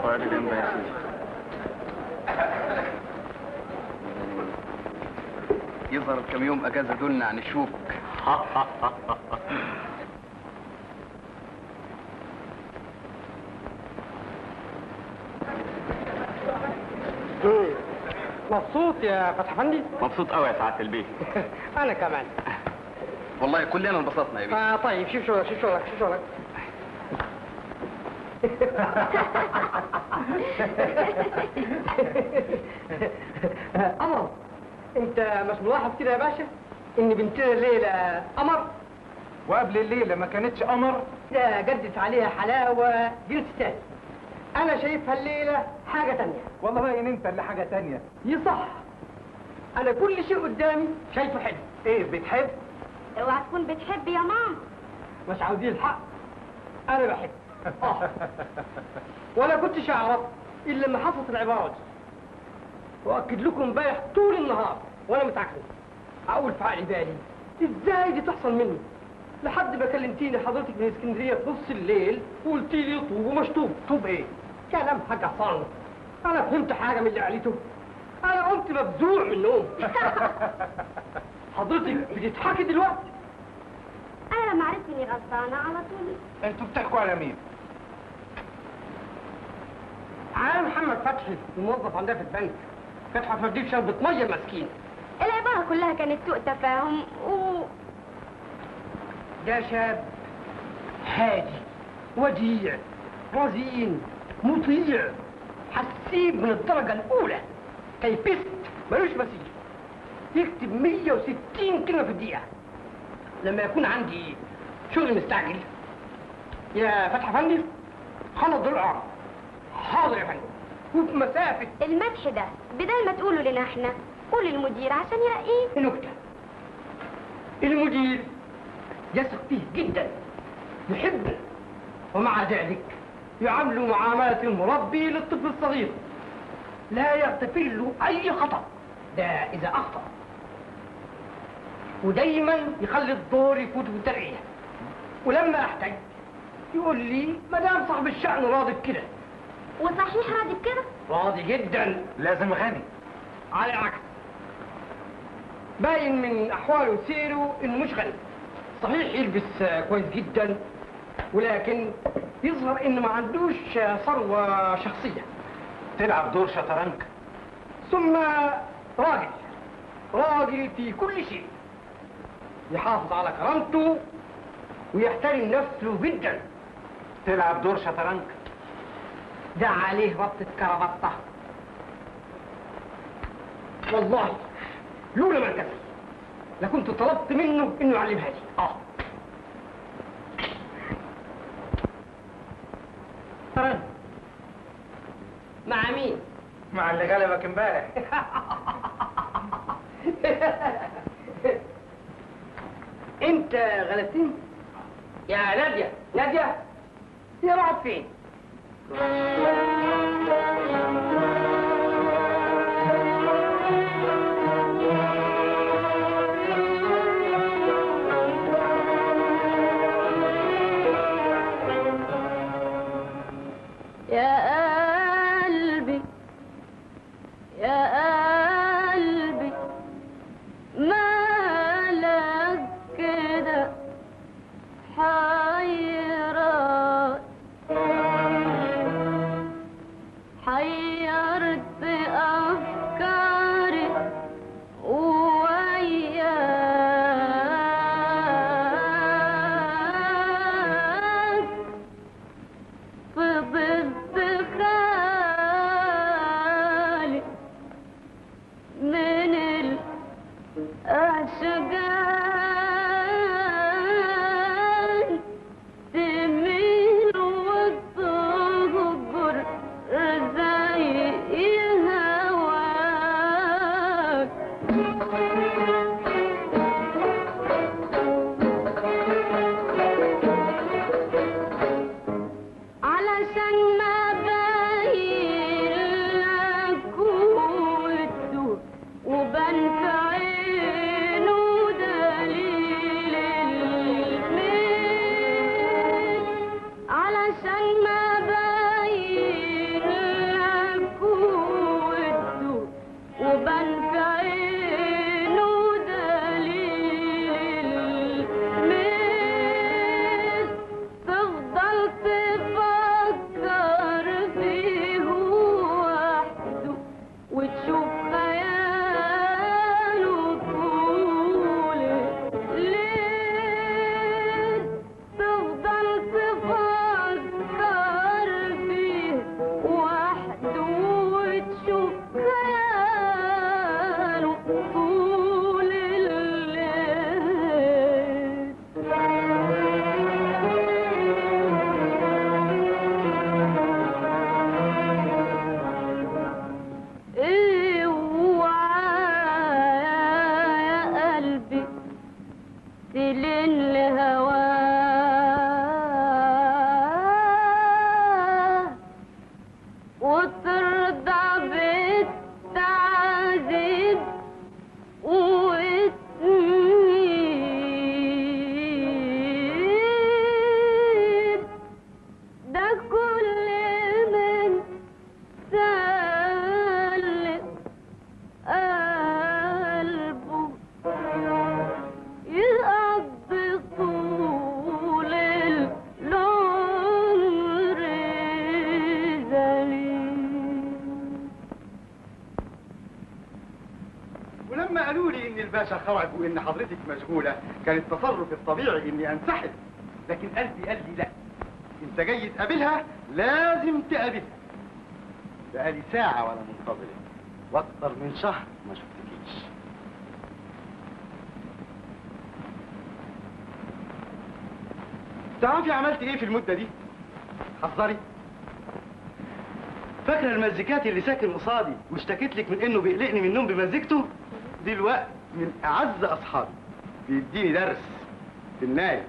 اقعد جنبي يا سيدي. يظهر كم يوم اجازه دولنا عن الشوك. مبسوط يا فتحي فندي؟ مبسوط قوي يا سعادة البيه. انا كمان. والله كلنا انبسطنا يا بيه. طيب شوف شغلك شوف شغلك شوف شغلك. قمر، انت مش ملاحظ كده يا باشا ان بنتنا الليلة قمر؟ وقبل الليلة ما كانتش قمر؟ ده جدت عليها حلاوة جنس تاني. انا شايفها الليلة حاجة تانية. والله باين انت اللي حاجة تانية. يصح، انا كل شيء قدامي شايفه حلو. ايه بتحب؟ اوعى تكون بتحب يا ماما. مش عاوزين الحق، انا بحب. ولا كنتش اعرف الا لما حصلت العبارة دي. واكد لكم امبارح طول النهار وانا متعكنن اقول في عقلي بالي ازاي دي تحصل مني، لحد ما كلمتيني حضرتك من اسكندرية في نص الليل وقلتي لي طوب ومش طوب. طوب ايه؟ كلام حاجة صعب. انا فهمت حاجة من اللي قالته، انا قمت مفزوع من النوم. حضرتك بتضحكي دلوقتي؟ انا لما عرفت اني غلطانة على طول. انتوا بتحكوا على مين؟ على محمد فتحي الموظف عندها في البنك. كانت هتوديه في شربة مية مسكين. العبارة كلها كانت سوء تفاهم و ده شاب هادي وديع رزين مطيع حسيب من الدرجة الأولى، typist ملوش مثيل، يكتب 160 كلمة في الدقيقة. لما يكون عندي شغل مستعجل يا فتحي فندي خلص دول اعرف. حاضر يا فندم. وفي مسافة المدح ده بدل ما تقوله لنا احنا قول للمدير عشان يرقيه. نكتة. المدير يثق فيه جدا، يحبه، ومع ذلك يعامله معاملة المربي للطفل الصغير، لا يغتفر له أي خطأ، ده إذا أخطأ، ودايما يخلي الدور يفوت في الترقية. ولما أحتاج يقول لي ما دام صاحب الشأن راضي بكده. وصحيح راضي بكده؟ راضي جدا. لازم غني. على العكس، باين من أحواله وسيره إنه مش غني. صحيح يلبس كويس جدا، ولكن يظهر إنه ما عندوش ثروة شخصية. تلعب دور شطرنج. ثم راجل، راجل في كل شيء، يحافظ على كرامته ويحترم نفسه جدا. تلعب دور شطرنج. ده عليه ربطة كربطة. والله لولا ما انكسر لكنت طلبت منه انه يعلمها لي. شطرنج مع مين؟ مع اللي غلبك امبارح. انت غلبتني يا نادية. نادية هي راحت فين؟ يا قلبي يا قلبي مالك كده حيران، حيرت أفكاري وياك فضلت خالي. وتشوف خياله طول الليل، تفضل تفكر فيه وحده وتشوف خياله طول الليل. اوعى يا قلبي تلين لهواه وترضى بالتعذيب وتميل، ده كل من سلم قلبه يقضي طول العمر ذليل. ولما قالوا لي ان الباشا خرج وان حضرتك مشغولة، كان التصرف الطبيعي اني انسحب، لكن قلبي قال لي لا، انت جاي تقابلها لازم تقابلها. بقالي ساعة وانا منتظرك، واكتر من شهر ما شفتكيش. تعرفي عملت ايه في المدة دي؟ حذري. فاكره المزيكات اللي ساكن قصادي واشتكيت لك من انه بيقلقني من النوم بمزيكته؟ دلوقتي من اعز اصحابي بيديني درس في الناي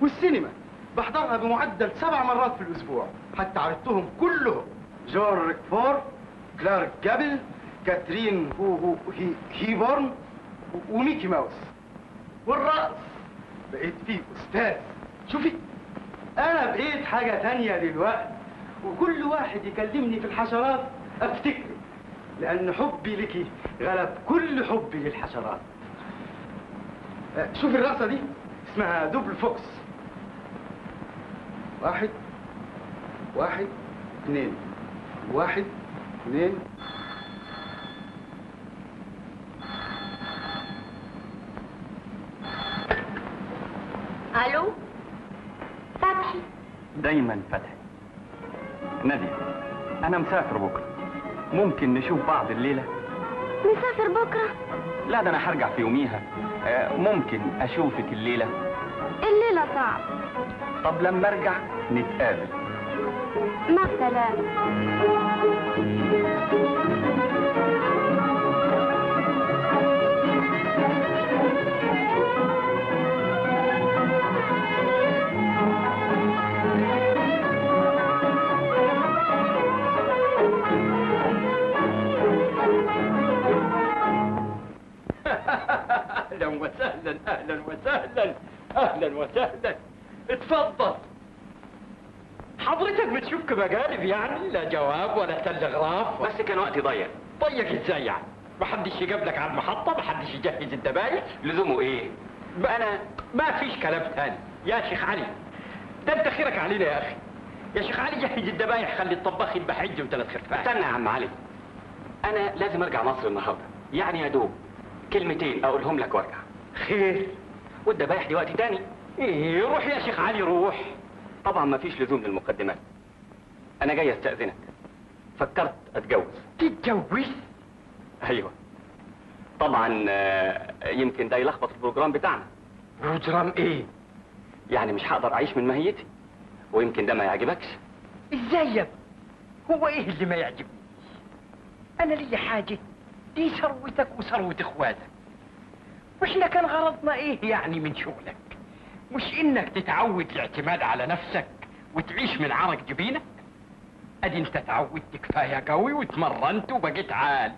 والسينما، بحضرها بمعدل 7 مرات في الاسبوع، حتى عرفتهم كلهم: جون ريكفور، كلارك جابل، كاترين هو هي هيبورن، وميكي ماوس. والرقص بقيت فيه استاذ. شوفي انا بقيت حاجة تانية دلوقتي، وكل واحد يكلمني في الحشرات افتكره، لان حبي لك غلب كل حبي للحشرات. شوفي الرقصة دي اسمها double fox. 1 1 2 1 2. الو فتحي. دايما فتحي. نادية انا مسافر بكره، ممكن نشوف بعض الليلة؟ مسافر بكره؟ لا ده انا هرجع في يوميها. ممكن اشوفك الليلة؟ الليلة صعب. طب لما ارجع نتقابل. مع السلامة. اهلا وسهلا، اهلا وسهلا، اهلا وسهلا. اتفضل. حضرتك بتشوف كمجانب يعني، لا جواب ولا تلغراف. بس كان وقتي ضيق. ضيق ازاي يعني؟ محدش يجاب لك على المحطة، محدش يجهز الدبايح. لزومه ايه؟ انا ما فيش كلام تاني يا شيخ علي، ده انت خيرك علينا يا اخي. يا شيخ علي جهز الدبايح، خلي الطباخ يذبح عجة وثلاث خرفان. استنى يا عم علي، انا لازم ارجع مصر النهارده، يعني يا دوب كلمتين اقولهم لك وارجع. خير؟ والدبايح دي وقت تاني. ايه روح يا شيخ علي روح. طبعا مفيش لزوم للمقدمات، انا جاي استأذنك. فكرت اتجوز. تتجوز؟ ايوه طبعا. يمكن ده يلخبط ال programme بتاعنا. programme ايه؟ يعني مش هقدر اعيش من ماهيتي، ويمكن ده ما يعجبكش. ازاي يا ابني؟ هو ايه اللي ما يعجبنيش؟ انا ليا حاجة، دي ثروتك وثروه اخواتك. واحنا كان غرضنا ايه يعني من شغلك؟ مش انك تتعود الاعتماد على نفسك وتعيش من عرق جبينك؟ ادي انت تعودت كفاية قوي وتمرنت وبقيت عال.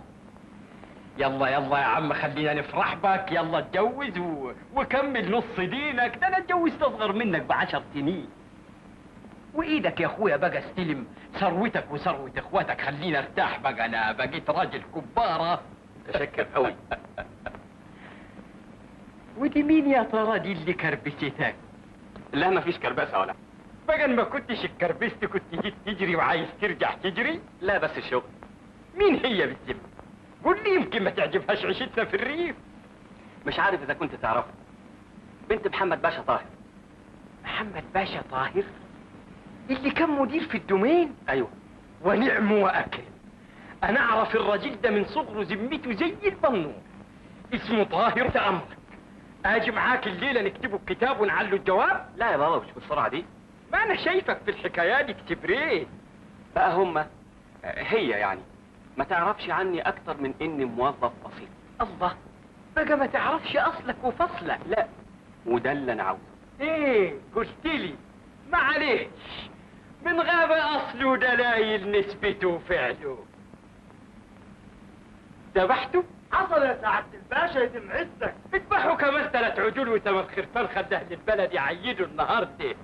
يلا يلا يا عم خلينا نفرح بك، يلا اتجوز وكمل نص دينك. ده انا اتجوزت اصغر منك ب10 سنين. وايدك يا اخويا بقى استلم ثروتك وثروه اخواتك، خلينا ارتاح بقى، انا بقيت راجل كباره. متشكر قوي. ودي مين يا ترى دي اللي كربستك؟ لا مفيش كربسه ولا بقى. ما كنتش اتكربست كنت جيت تجري وعايز ترجع تجري؟ لا بس الشغل. مين هي بالذمه؟ قول لي، يمكن ما تعجبهاش عيشتنا في الريف. مش عارف اذا كنت تعرفها، بنت محمد باشا طاهر. محمد باشا طاهر اللي كان مدير في الدومين؟ ايوه. ونعم واكرم، انا اعرف الراجل ده من صغره، ذمته زي البنور. اسمه طاهر. تأمرك اجي معاك الليلة نكتبه الكتاب ونعلو الجواب؟ لا يا بابا، مش بالسرعة دي. ما انا شايفك في الحكاية دي كتبريت. بقى هما هي يعني ما تعرفش عني اكتر من اني موظف بسيط. الله، بقى ما تعرفش اصلك وفصلك؟ لا، وده اللي انا عاوزه. ايه قلت لي؟ معلش، من غاب اصله دلايل نسبته وفعله. ذبحته؟ حصل يا سعادة الباشا، يتم عزك. اذبحوا كمان 3 عجول وثمان خرفان، خد اهل البلد يعيدوا النهارده.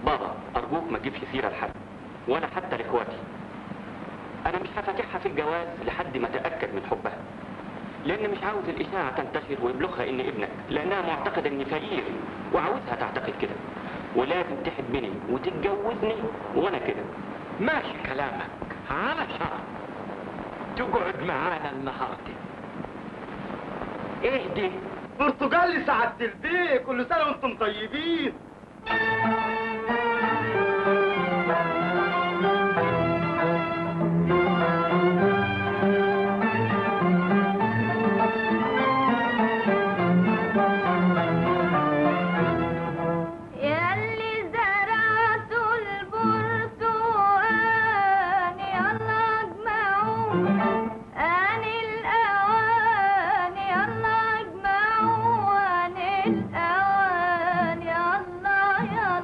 بابا ارجوك ما تجيبش سيره لحد ولا حتى لاخواتي. انا مش هفاتحها في الجواز لحد ما اتاكد من حبها، لان مش عاوز الاشاعة تنتشر ويبلغها ان ابنك، لانها معتقده اني فقير وعاوزها تعتقد كده، ولازم تحبني وتتجوزني وانا كده. ماشي كلامك، على شرط تقعد معانا النهارده. اهدي. برتقالي سعادة البيه، كل سنة وانتم طيبين. الأوان، يلا اجمعوا عن الأوان، يلا يلا.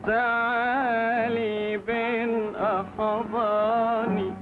تعالي بين أحضاني.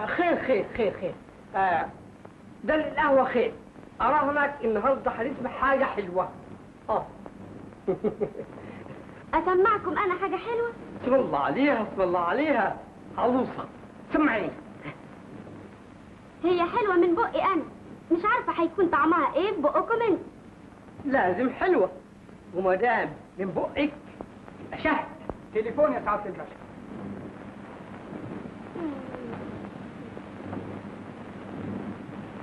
خير خير خير خير. ده القهوة خير. أراهنك النهارده هنسمع حاجة حلوة. أسمعكم أنا حاجة حلوة؟ اسم الله عليها، اسم الله عليها، عروسة، سمعيني. هي حلوة من بقي أنا، مش عارفة هيكون طعمها إيه في بقكم أنتوا. لازم حلوة، وما دام من بقك يبقى شهد. تليفون يا سعادة الباشا.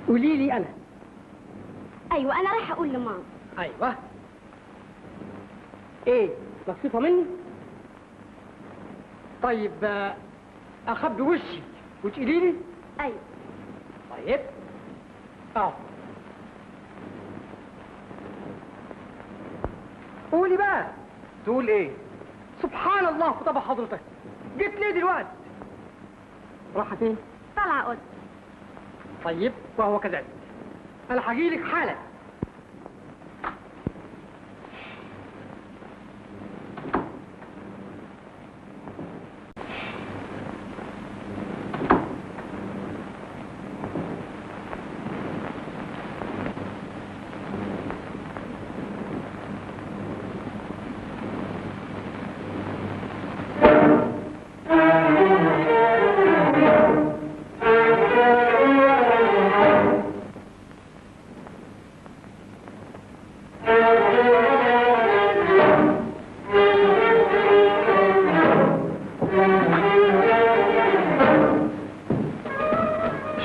قولي لي أنا. أيوة أنا رايحة أقول لماما. أيوة. إيه؟ مكسوفة مني؟ طيب أخبي وشي وتقولي لي؟ أيوة. طيب. قولي بقى. تقول إيه؟ سبحان الله في طبع حضرتك. جيت ليه دلوقتي؟ راحة فين؟ طالعة أوضتي. طيب وهو كذلك. أنا هجيلك حالا.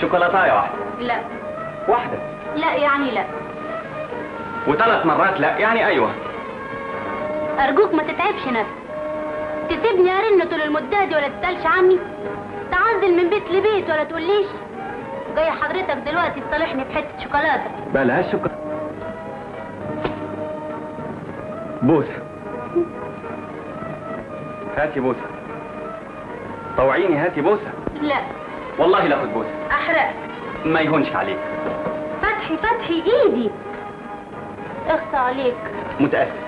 شوكولاتايه واحدة. لا. واحدة. لا يعني لا. وثلاث مرات لا يعني ايوه. ارجوك ما تتعبش نفسك، تسيبني ارن طول المدة دي ولا تسالش عني، تعزل من بيت لبيت ولا تقوليش. جاي حضرتك دلوقتي تصالحني بحته شوكولاتة. بلاش شوكولاتة. بوسه. هاتي بوسه. طوعيني هاتي بوسه. لا والله لا اخد بوسه. احرقك. ما يهونش عليك. فتحي فتحي ايدي. اخصى عليك. متاسف.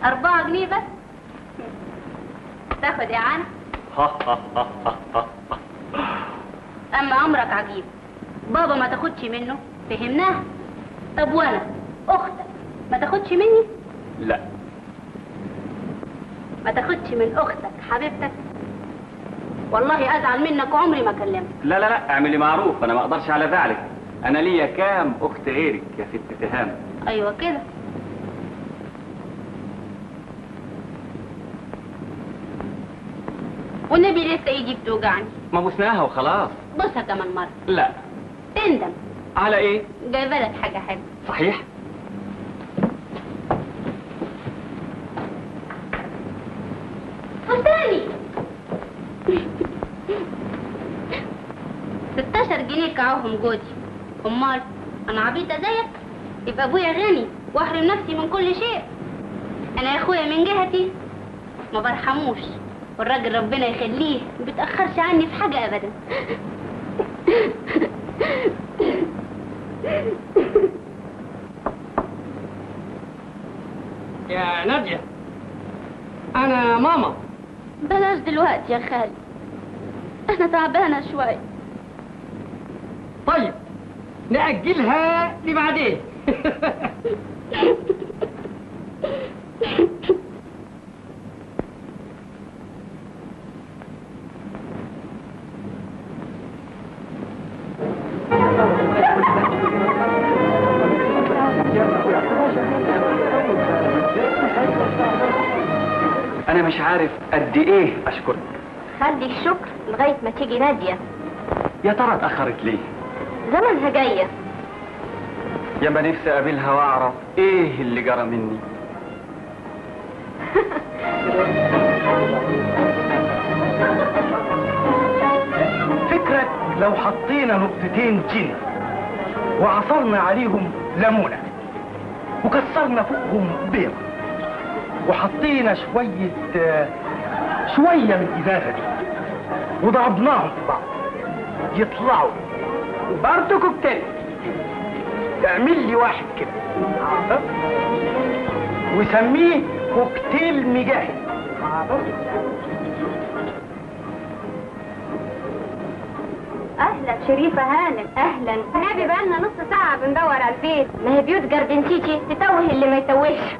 $4 جنيه بس؟ تاخد إعانة؟ أما أمرك عجيب، بابا ما تاخدش منه، فهمناها. طب وأنا أختك ما تاخدش مني؟ لا. ما تاخدش من أختك حبيبتك؟ والله أزعل منك وعمري ما كلمتك. لا لا لا، اعملي معروف، أنا ما أقدرش على زعلك. أنا ليا كام أخت غيرك يا ست تهام. أيوه كده. والنبي لسه ايدي بتوجعني. ما بوسناها وخلاص. بوسها كمان مرة. لا. تندم. على ايه؟ جايبه لك حاجة حلوة. صحيح؟ فستاني. 16 جنيه كعوهم جوزي. امال انا عبيطة زيك؟ يبقى ابويا غني واحرم نفسي من كل شيء. انا يا اخويا من جهتي ما برحموش، والراجل ربنا يخليه ما بيتأخرش عني في حاجة أبدا. يا نادية، أنا ماما. بلاش دلوقتي يا خالي، أنا تعبانة شوية. طيب نأجلها لبعدين. أنا مش عارف قد إيه أشكرك. خلي الشكر لغاية ما تيجي نادية. يا ترى اتأخرت ليه؟ زمنها جاية. يا ما نفسي أقابلها وأعرف إيه اللي جرى مني. فكرك لو حطينا نقطتين جن وعصرنا عليهم ليمونة وكسرنا فوقهم بيضة وحطينا شوية من الإزازة دي وضربناهم في بعض يطلعوا برضه كوكتيل. تعمل لي واحد كده وسميه كوكتيل مجاهد. اهلا شريفة هانم. اهلا. النبي بقالنا نص ساعة بندور على البيت. ما هي بيوت جاردن سيتي تتوه اللي ما يتوهش.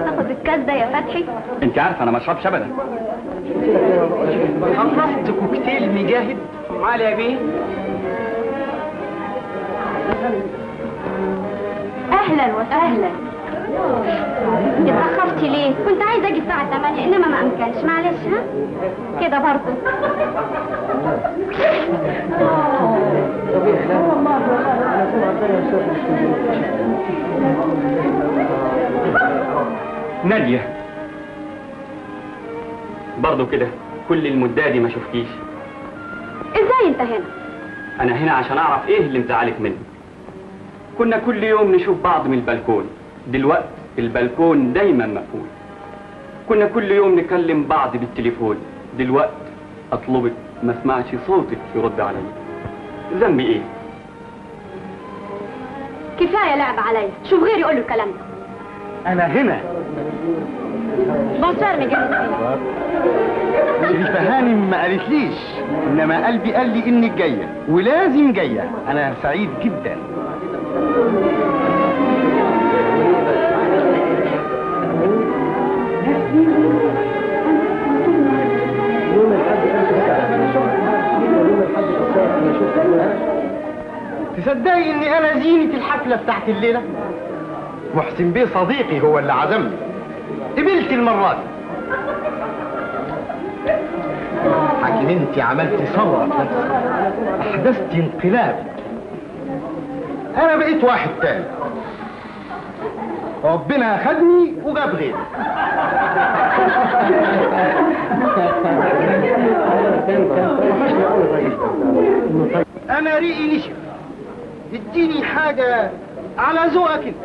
تاخد الكاس ده يا فتحي؟ انت عارفه انا ما اشربش ابدا. خلصت كوكتيل مجاهد؟ معالي يا بيه. اهلا وسهلا. اتاخرتي ليه؟ كنت عايزه اجي الساعة 8 انما ما امكنش، معلش. ها كده برضه. نادية برضه كده كل المدة دي ما شفتيش. ازاي انت هنا؟ انا هنا عشان اعرف ايه اللي مزعلك مني. كنا كل يوم نشوف بعض من البلكون، دلوقتي البلكون دايما مقفول. كنا كل يوم نكلم بعض بالتليفون، دلوقتي اطلبك ما اسمعش صوتك يرد عليا. ذنبي ايه؟ كفاية لعب عليا، شوف غيري يقول له الكلام ده. انا هنا. bonsoir مجاهد. شريفة هانم ما قالتليش، انما قلبي قال لي انك جاية ولازم جاية. انا سعيد جدا. تصدقي اني انا زينة الحفلة بتاعت الليلة؟ محسن بيه صديقي هو اللي عزمني. قبلت المرة دي. لكن انت عملتي ثورة في نفسك، احدثتي انقلاب. انا بقيت واحد تاني. ربنا اخدني وجاب غيري. انا ريقي نشف، اديني حاجة على ذوقك انت.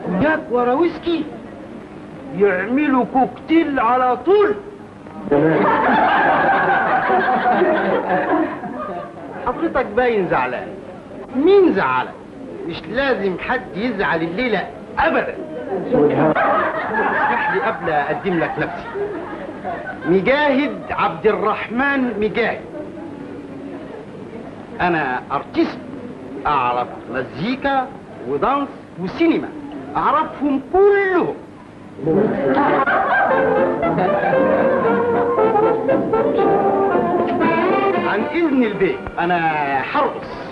كونياك ورا ويسكي يعملوا كوكتيل على طول. حضرتك باين زعلان. مين زعلك؟ مش لازم حد يزعل الليلة ابدا. اسمح لي قبل اقدم لك نفسي. مجاهد عبد الرحمن مجاهد. انا artiste، اعرف مزيكا و danse وسينما، اعرفهم كلهم. عن اذن البيت انا هرقص.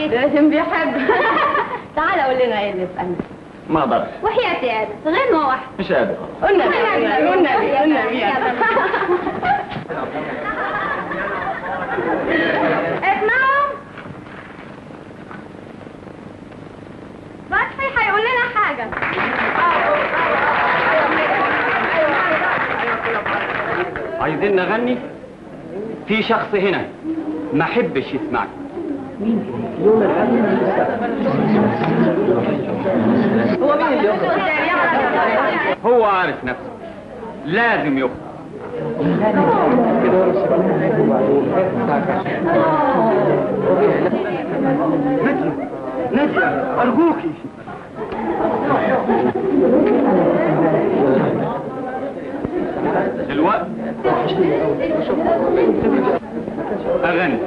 لازم بيحب. تعال قول لنا ايه اللي في قلبك. ما اقدرش وحياتي انا غنوه واحدة. مش قادر. قلنا بيه قلنا بيه قلنا بيه. اسمعوا، فتحي هيقول لنا حاجة. عايزين نغني؟ في شخص هنا ما حبش يسمعك. هو مين اللي يخرج؟ هو عارف نفسه لازم يخرج. نادية، نادية أرجوكي. اغني.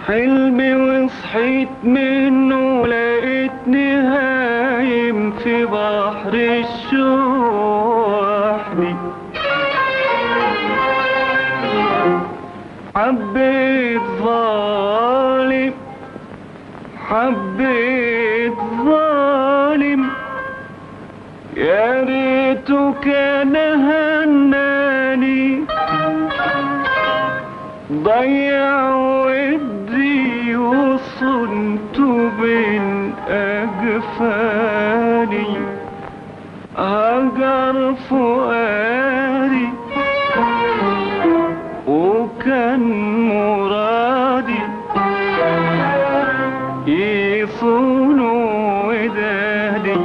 حلمي وصحيت منه لقيتني هايم في بحر الشوق وحدي. حبيت ظالم، حبيت ظالم، يا ريته كان هناني، ضيع ودي وصنته بين أجفاني، هجر فؤادي وكان مرادي يصون ودادي.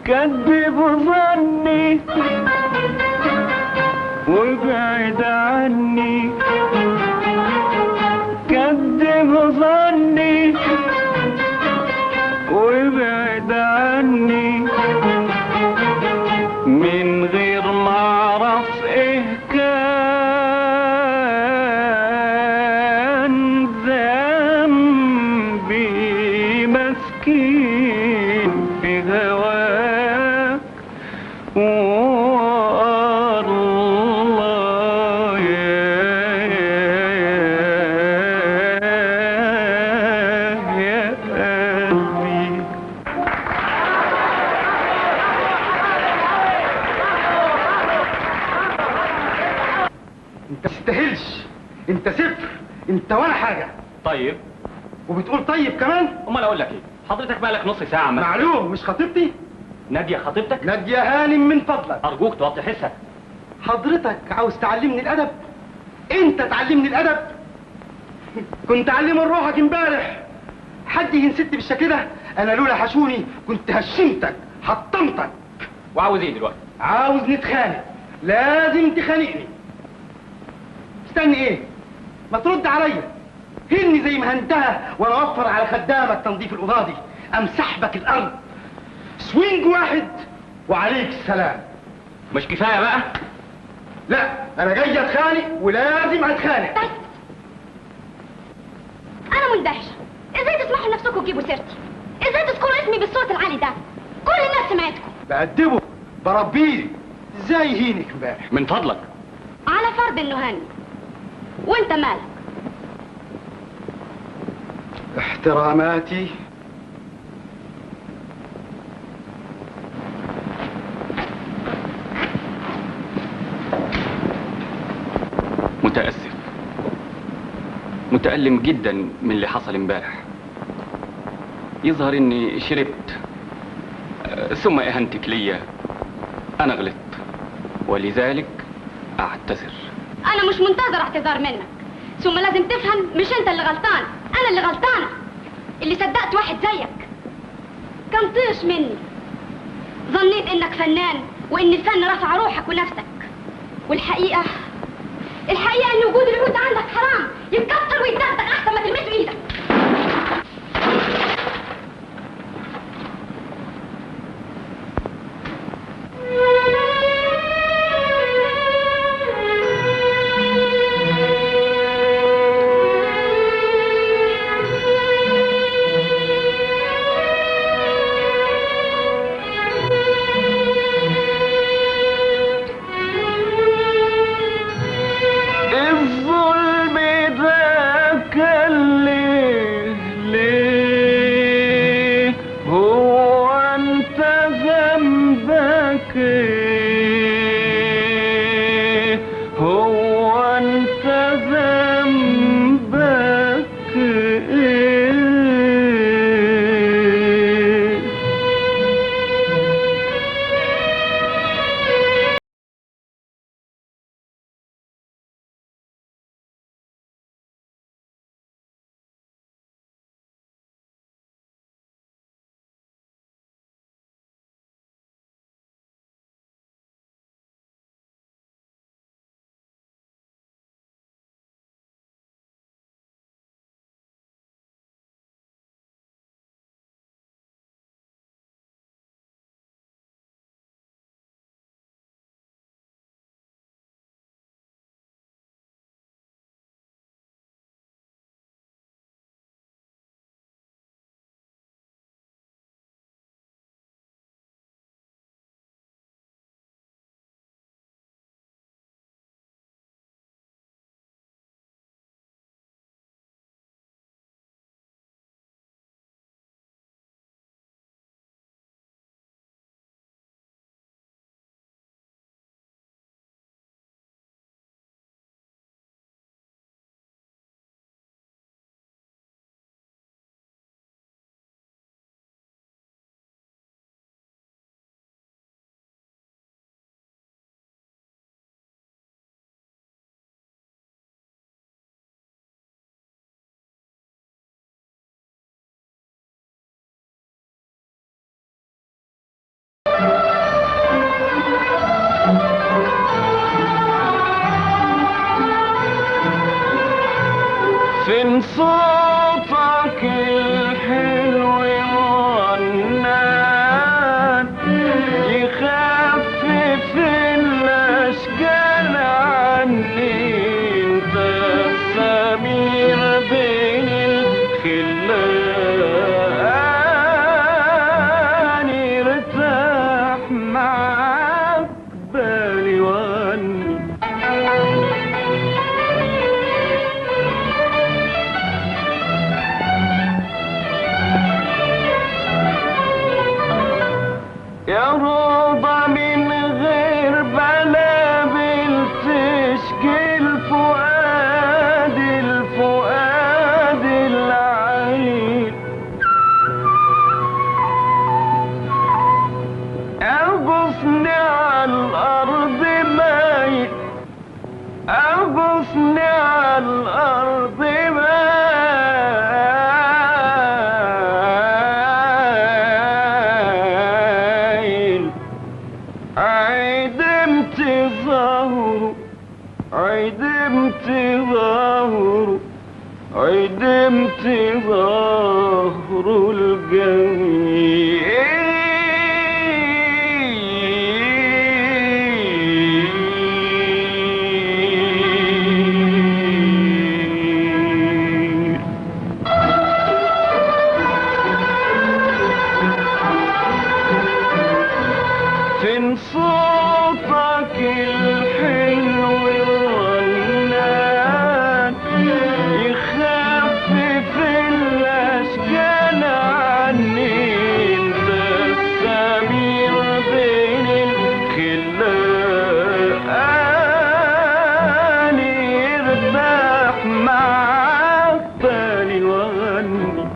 كذب ظني والله يا قلبي. انت تستاهلش، انت صفر، انت ولا حاجة. طيب وبتقول طيب كمان؟ امال اقول لك ايه؟ حضرتك بقالك نص ساعة. معلوم مش خطيبتي؟ ناديه خطيبتك؟ ناديه هانم من فضلك. ارجوك توطي حسك. حضرتك عاوز تعلمني الادب؟ انت تعلمني الادب؟ كنت علمه لروحك امبارح. حد ينست بالشكل ده؟ انا لولا حشوني كنت هشمتك، حطمتك. وعاوز ايه دلوقتي؟ عاوز نتخانق، لازم تخانقني. استني ايه؟ ما ترد عليا. هني زي ما هنتها وانا اوفر على خدامك تنظيف الاوضة دي. امسح بك الارض swing واحد وعليك السلام. مش كفاية بقى؟ لا انا جاي اتخانق ولازم اتخانق. بس انا مندهشه، ازاي تسمحوا لنفسكم تجيبوا سيرتي؟ ازاي تذكروا اسمي بالصوت العالي ده؟ كل الناس سمعتكم. بأدبه، بربيه، ازاي يهينك امبارح؟ من فضلك. على فرض انه هاني، وانت مالك؟ احتراماتي. متأسف، متألم جدا من اللي حصل امبارح. يظهر اني شربت ثم اهانتك ليا. انا غلطت ولذلك اعتذر. انا مش منتظر اعتذار منك، ثم لازم تفهم مش انت اللي غلطان، انا اللي غلطانة، اللي صدقت واحد زيك. كان طيش مني، ظنيت انك فنان وان الفن رفع روحك ونفسك، والحقيقة الحقيقة ان وجود العود عندك حرام، يتكسر ويتدغدغ احسن ما تلمسه ايدك. فين صوتك الحلو والرنان يخفف الأشكال عني، انت السمير بين الخلان، ارتاح معاك. عدمت ظهره، عدمت ظهره، عدمت ظهره الجميل. فين صوتك الحلو الرنان يخفف الأشكال عني، انت السمير بين الخلان، يرتاح معاك بالي وغني.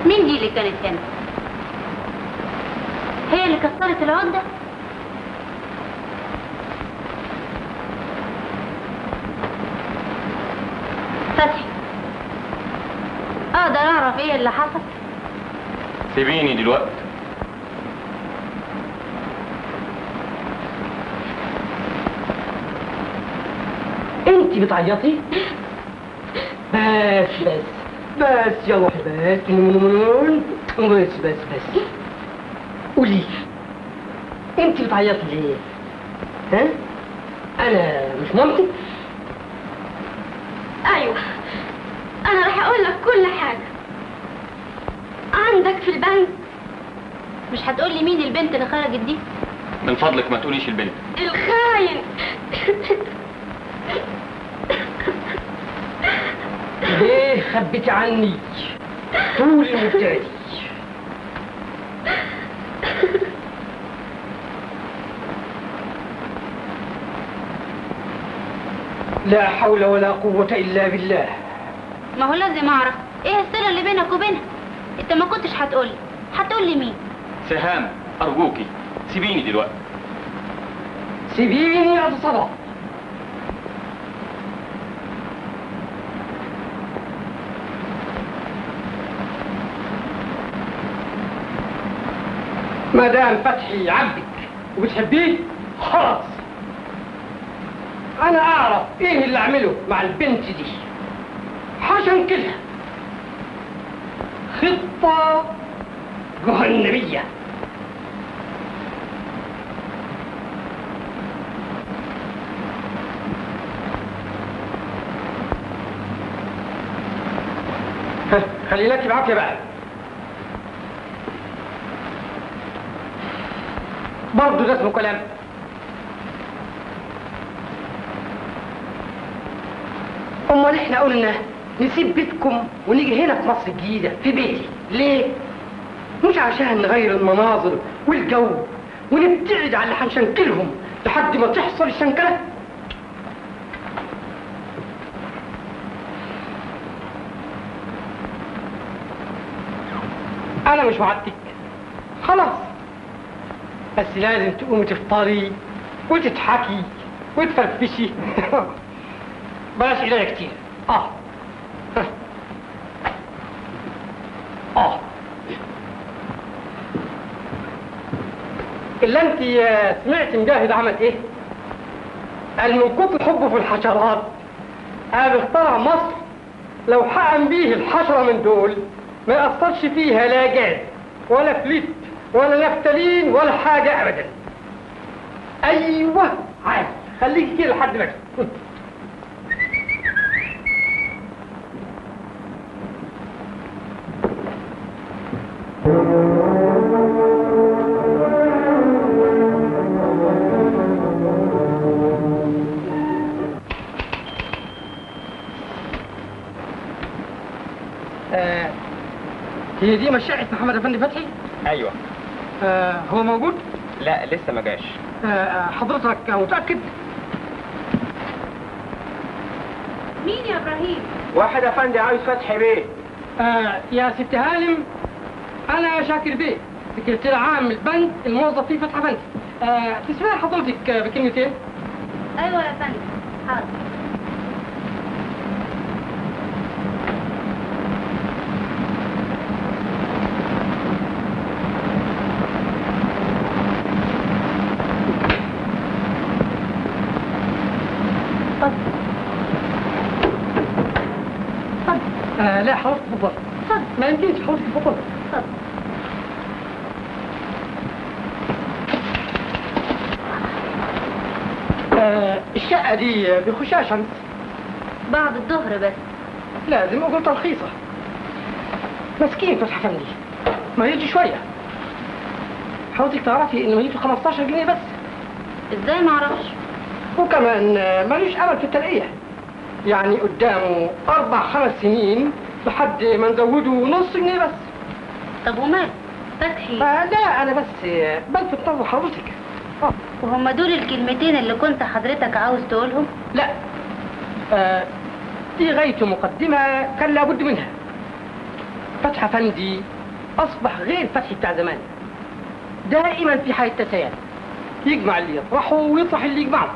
مين دي اللي كانت هنا؟ هي اللي كسرت العقدة؟ فتحي، اقدر اعرف ايه اللي حصل؟ سيبيني دلوقتي. انت بتعيطي؟ بس بس بس يا روحي، بس بس بس بس. قولي، انت بتعيطي ليه؟ ها؟ انا مش مامتك؟ ايوه، انا راح اقول لك كل حاجة. عندك في البنك. مش هتقولي مين البنت اللي خرجت دي؟ من فضلك ما تقوليش البنت. الخاين. ليه خبيتي عني طول المدة دي؟ لا حول ولا قوة إلا بالله. ما هو لازم أعرف إيه الصلة اللي بينك وبينها. أنت ما كنتش هتقولي، هتقولي مين؟ سهام أرجوكي سيبيني دلوقتي. سيبيني يا صبا. ما دام فتحي عبدك وبتحبيه خلاص، أنا أعرف إيه اللي أعمله مع البنت دي. هشنكلها خطة جهنمية. خليناكي بعافية بقى. برضه ده اسمه كلام. امال احنا قلنا نسيب بيتكم ونيجي هنا في مصر الجديدة في بيتي ليه؟ مش عشان نغير المناظر والجو ونبتعد عن اللي هنشنكلهم لحد ما تحصل الشنكلة؟ أنا مش وعدتك خلاص، بس لازم تقومي تفطري وتضحكي وتفرفشي. بلاش قرايه كتير. اللي انت سمعتي مجاهد عمل ايه؟ قال من كتر حبه في الحشرات قال اخترع مصر لو حقن بيه الحشرة من دول ما يأثرش فيها لا جاز ولا فليت ولا نفتالين ولا حاجة ابدا. ايوه عادي، خليكي كده لحد ما اجي. هي دي مشيعة محمد افندي فتحي؟ ايوه. هو موجود؟ لا لسه ما جاش. حضرتك متأكد؟ مين يا ابراهيم؟ واحد افندي عاوز فتحي بيه. يا ست هانم، انا شاكر بيه، سكرتير عام البنك الموظف فيه فتحي افندي. تسمعي حضرتك بكلمتين؟ ايوه يا فندم، حاضر. اتفضل. لا حضرتك اتفضل. اتفضل. ما يمكنش حضرتك اتفضل. اتفضل. الشقة دي بيخشها شمس؟ بعد الظهر بس. لازم أجرتها رخيصة. مسكين فتحي فندي، ما يجي شوية. حضرتك تعرفي إنه ميته 15 جنيه بس. إزاي ما أعرفش؟ وكمان ماليش أمل في الترقية. يعني قدامه 4 5 سنين لحد ما نزوده نص جنيه بس. طب ومال فتحي؟ لا أنا بس بلفت نظر حضرتك. وهم دول الكلمتين اللي كنت حضرتك عاوز تقولهم؟ لا، دي غاية مقدمة كان لابد منها. فتحي فندي أصبح غير فتحي بتاع زمان. دائما في حالة تسايل، يجمع اللي يطرحه ويطرح اللي يجمعه.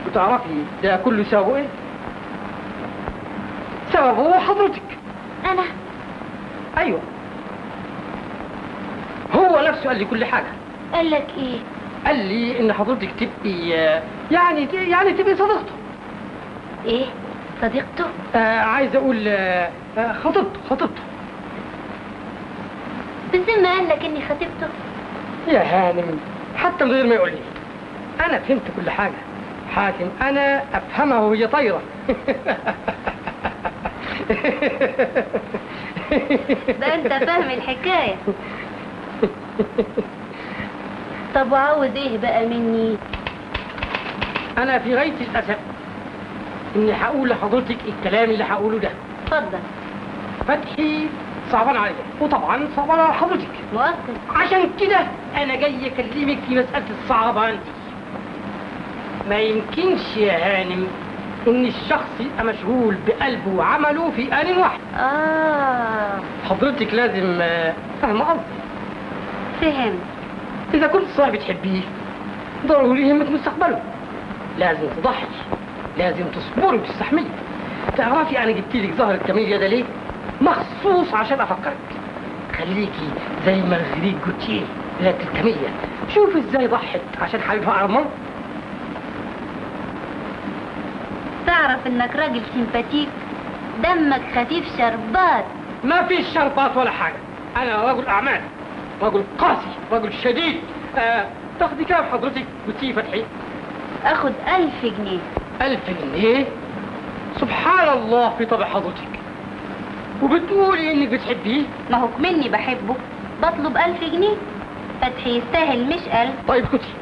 وتعرفي ده كله سببه إيه؟ سببه حضرتك. أنا؟ أيوه، هو نفسه قال لي كل حاجة. قال لك إيه؟ قال لي إن حضرتك تبقي يعني تبقي صديقته. إيه؟ صديقته؟ عايز أقول خطيبته. خطيبته. بالذمة قال لك إني خطيبته؟ يا هانم، حتى من غير ما يقول لي أنا فهمت كل حاجة. حاتم أنا أفهمها وهي طايرة. ده أنت فاهم الحكاية. طب وعاوز ايه بقى مني؟ انا في غاية الاسف اني هقول لحضرتك الكلام اللي هقوله ده. اتفضل. فتحي صعبان عليا، وطبعا صعبان على حضرتك. مؤاخذة. عشان كده انا جاي اكلمك في مسألة الصعبان دي. ما يمكنش يا هانم ان الشخص يبقى مشغول بقلبه وعمله في آن واحد. حضرتك لازم فاهمة قصدي. فهمت. إذا كنت صاحب بتحبيه ضروري يهمك مستقبله. لازم تضحي، لازم تصبري وتستحملي. تعرفي أنا جبت لك زهرة كاميليا ده ليه؟ مخصوص عشان أفكرك. خليكي زي مارغريت جوتيه ذات الكاميليا. شوفي إزاي ضحت عشان حبيبها أرمان. تعرف إنك راجل sympathique، دمك خفيف شربات. ما فيش شربات ولا حاجة، أنا رجل أعمال، رجل قاسي، رجل شديد. تاخدي كام حضرتك وتسيبي فتحي؟ اخد 1000 جنيه. 1000 جنيه؟ سبحان الله في طبع حضرتك. وبتقولي انك بتحبيه؟ ما هو مني بحبه، بطلب 1000 جنيه. فتحي يستاهل مش 1000. طيب كتي،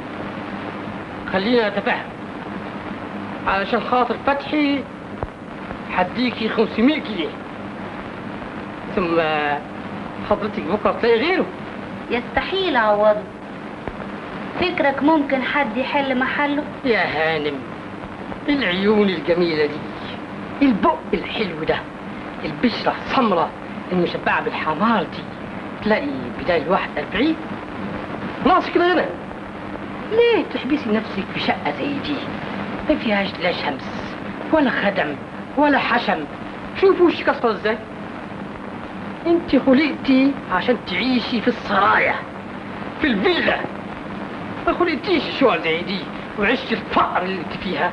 خلينا نتفاهم. علشان خاطر فتحي هديكي 500 جنيه، ثم حضرتك بكره تلاقي غيره. يستحيل اعوضه. فكرك ممكن حد يحل محله؟ يا هانم، العيون الجميلة دي، البق الحلو ده، البشرة السمراء المشبعة بالحمار دي، تلاقي بداية الواحد 40 ناقص كده هنا. ليه تحبسي نفسك في شقة زي دي؟ ما فيهاش لا شمس ولا خدم ولا حشم. شوفوا وشك اصفر ازاي. انت خلقتي عشان تعيشي في السرايا، في الفيلا. ما خلقتيش شقق زي دي وعشتي الفقر اللي انت فيها.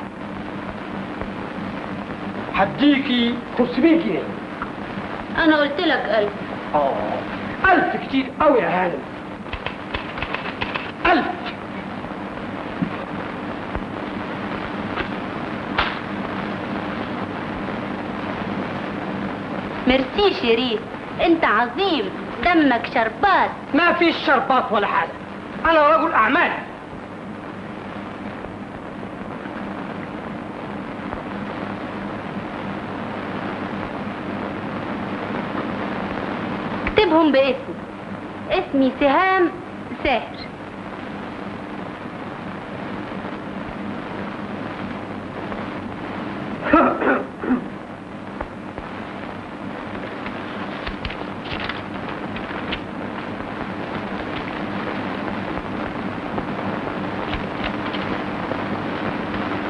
هديكي 500 جنيه. انا قلت لك 1000. 1000 كتير قوي يا هانم. 1000. ميرسي شريف، انت عظيم، دمك شربات. ما فيش شربات ولا حاجة، انا رجل اعمال. اكتبهم باسمي. اسمي سهام ساهر.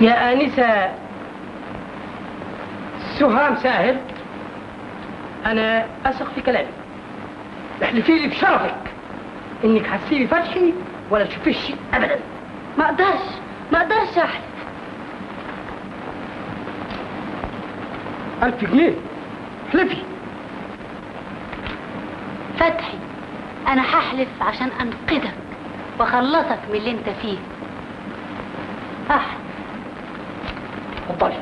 يا آنسة سهام ساهر، أنا أثق في كلامك. احلفي لي بشرفك إنك هتسيبي فتحي ولا تشوفيش شيء أبدا. ما أقدرش، ما أقدرش أحلف. 1000 جنيه، احلفي. فتحي، أنا هحلف عشان أنقذك وأخلصك من اللي أنت فيه. أحلف. اتفضلي.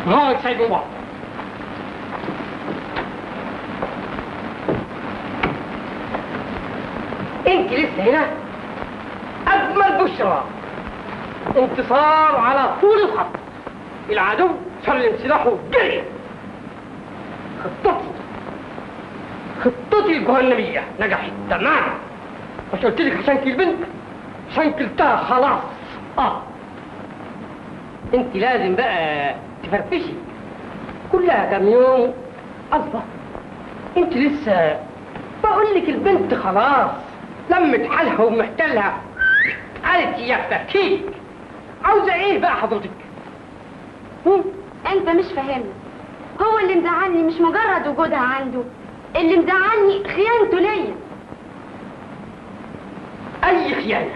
نهارك سعيد مبارك. انت لسه هنا؟ اجمل بشرى، انتصار على طول الخط. العدو سلم سلاحه وجري. خطتي الجهنمية نجحت تماما. مش قلت لك شنكل البنت؟ شنكلتها خلاص. انت لازم بقى تفرفشي، كلها كام يوم. الله، انت لسه بقول لك البنت خلاص لمت حالها ومحتلها. قالت يا فكيك. عاوزه ايه بقى حضرتك؟ انت مش فاهمني. هو اللي مزعلني مش مجرد وجودها عنده، اللي مزعلني خيانته ليا. اي خيانة؟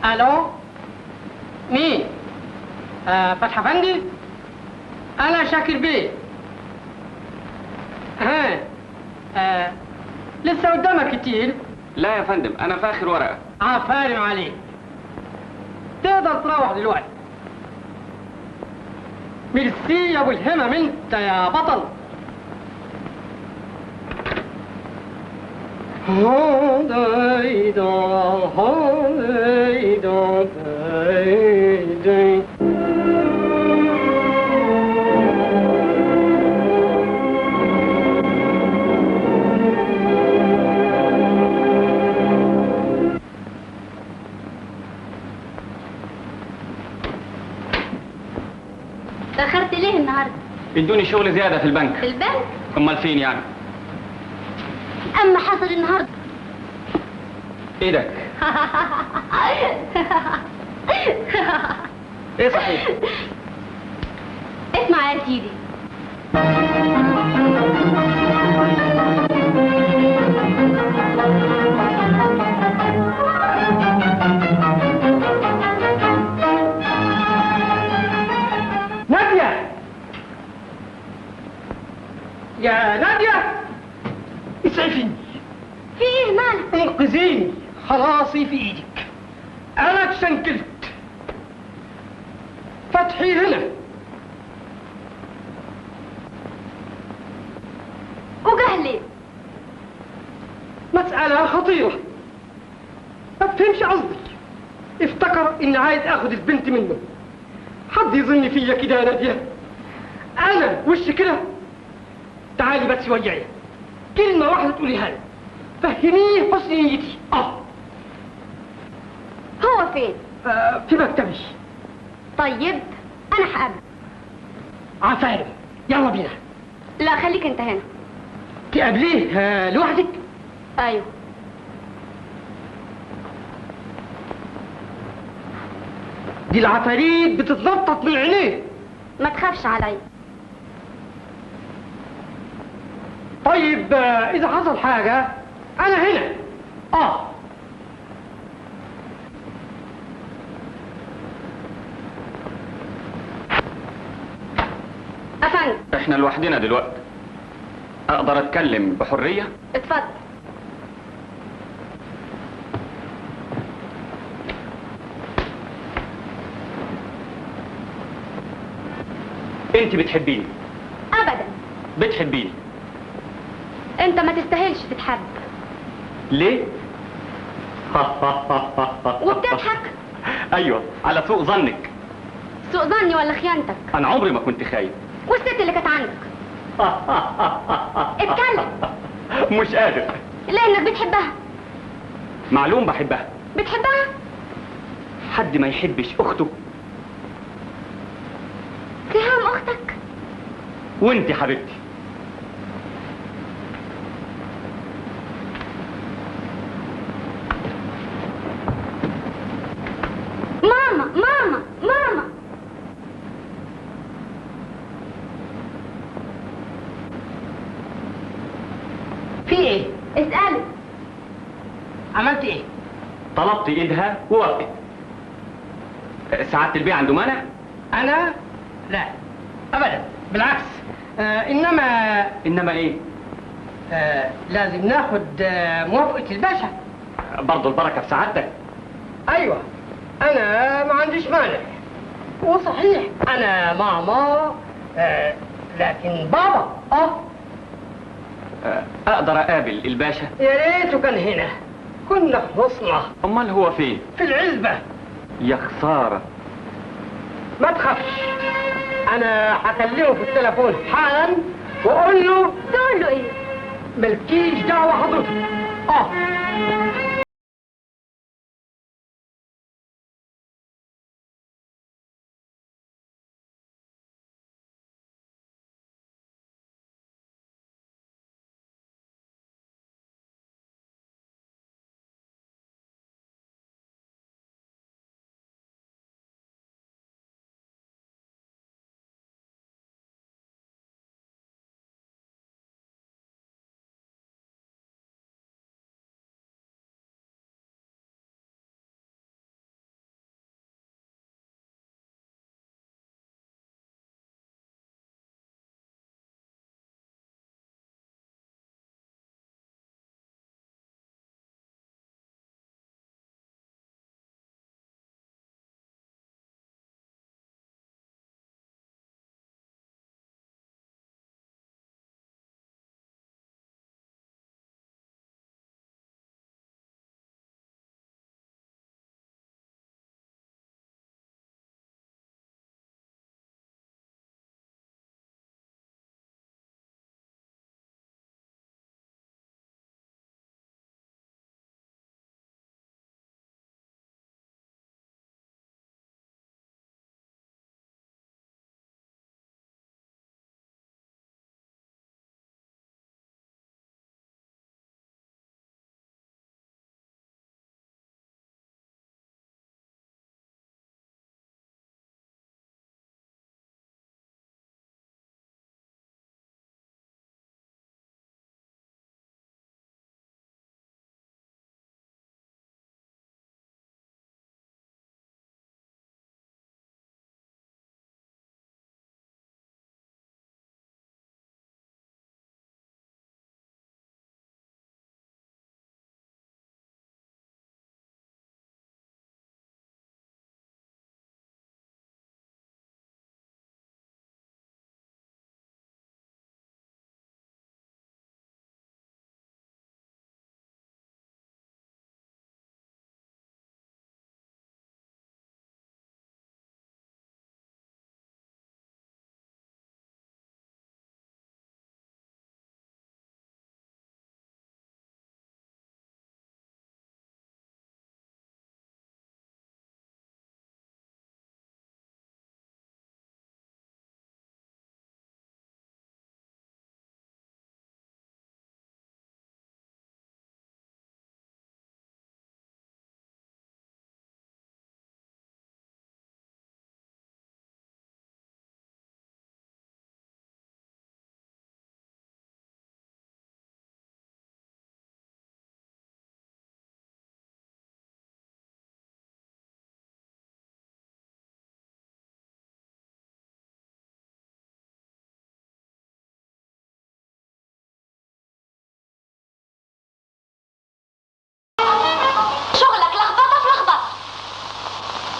الو، مين؟ فتحي افندي؟ انا شاكر بيه. ها لسه قدامك كتير؟ لا يا فندم، انا في اخر ورقة. عفارم عليك، تقدر تروح دلوقتي. ميرسي يا ابو الهمم، انت يا بطل. تأخرت ليه النهارده؟ ادوني شغل زيادة في البنك. في البنك؟ امال فين يعني؟ اما حصل النهارده. ايدك. ايه صحيح؟ اسمع يا سيدي. نادية، يا نادية، اسعفيني. في ايه مالك؟ انقذيني، خلاصي في ايدك. انا اتشنكلت. فتحي هنا. وجهلي. مسألة خطيرة، ما تفهمش قصدي. افتكر اني عايز اخد البنت منه. حد يظن فيا كده يا نادية؟ انا وش كده؟ تعالي بس ويايا، كلمة واحدة تقوليها لي، فهميه حسن نيتي. هو فين؟ في مكتبي. طيب أنا هقابله. عفارم، يلا بينا. لا خليك أنت هنا. تقابليه لوحدك؟ أيوه. دي العفاريت بتتنطط من عينيه. ما تخافش عليا. طيب إذا حصل حاجة أنا هنا. أفندم، احنا لوحدنا دلوقتي، أقدر أتكلم بحرية؟ اتفضل. أنت بتحبيني؟ أبدا. بتحبيني؟ أنت ما تستاهلش تتحب. ليه؟ وبتضحك؟ أيوه، على سوء ظنك. سوء ظني ولا خيانتك؟ أنا عمري ما كنت خاين. والست اللي كانت عندك؟ اتكلم. مش قادر. لأنك بتحبها. معلوم بحبها. بتحبها؟ حد ما يحبش أخته؟ سهام أختك؟ وانت حبيبتي. ماما ماما ماما. في ايه؟ اسألي. عملت ايه؟ طلبت ايدها ووافقت. سعادة البيه عنده مانع؟ انا؟ لا ابدا، بالعكس. انما ايه؟ لازم ناخد موافقة الباشا. برضه البركة في سعادتك. ايوه انا ما عنديش مانع، وصحيح انا ماما لكن بابا اقدر اقابل الباشا؟ يا ريته كان هنا، كنا خلصنا. امال هو فين؟ في العزبة. يا خسارة. ما تخافش، انا هكلمه في التليفون حالا واقول له. تقول له ايه؟ مالكيش دعوة حضرتك.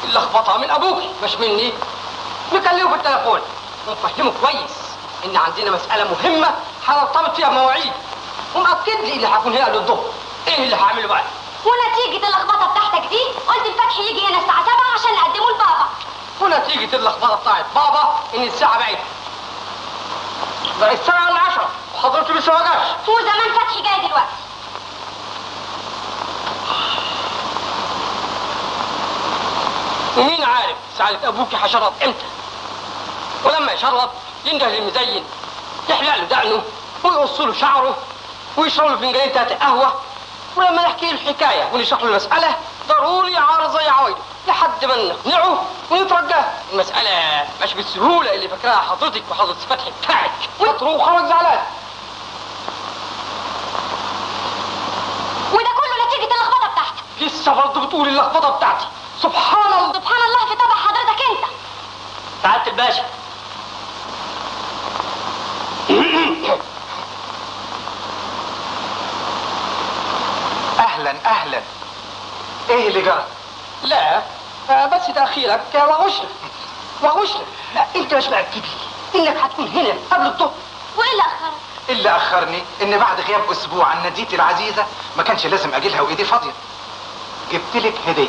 اللخبطة من ابوك مش مني. نكلمه في التليفون ونفهمه كويس ان عندنا مسالة مهمة هنرتبط فيها بمواعيد، ومأكد لي اللي هكون هنا للظهر. ايه اللي هعمله بقى؟ ونتيجة اللخبطة بتاعتك دي قلت الفتحي يجي هنا الساعة 7 عشان نقدمه لبابا. ونتيجة اللخبطة بتاعت بابا ان الساعة بقت 9:50 وحضرته لسه ما جاش. وزمان فتحي جاي دلوقتي. ومين عارف سعادة أبوكي هشرب إمتى؟ ولما يشرب ينده للمزين يحلق له دقنه ويقص له شعره ويشرب له فنجانين 3 قهوة، ولما نحكي له الحكاية ونشرح له المسالة ضروري عارض زي عوايده لحد ما نقنعه ونترجاه. المسالة مش بالسهولة اللي فاكراها حضرتك وحضرة فتحي بتاعك. وتروح وخرج زعلان. وده كله نتيجة اللخبطة بتاعتك. لسه برضه بتقول اللخبطة بتاعتي؟ سبحان الله. سبحان الله في طبع حضرتك انت. سعادة الباشا. اهلا اهلا. ايه اللي جرى؟ لا بس تاخيرك وغشنا وغشنا. لا انت مش مأكد لي انك هتكون هنا قبل الظهر. وايه اللي اخرك؟ اللي اخرني ان بعد غياب اسبوع عن ناديتي العزيزة ما كانش لازم اجيلها وايدي فاضية. جبت لك هديه.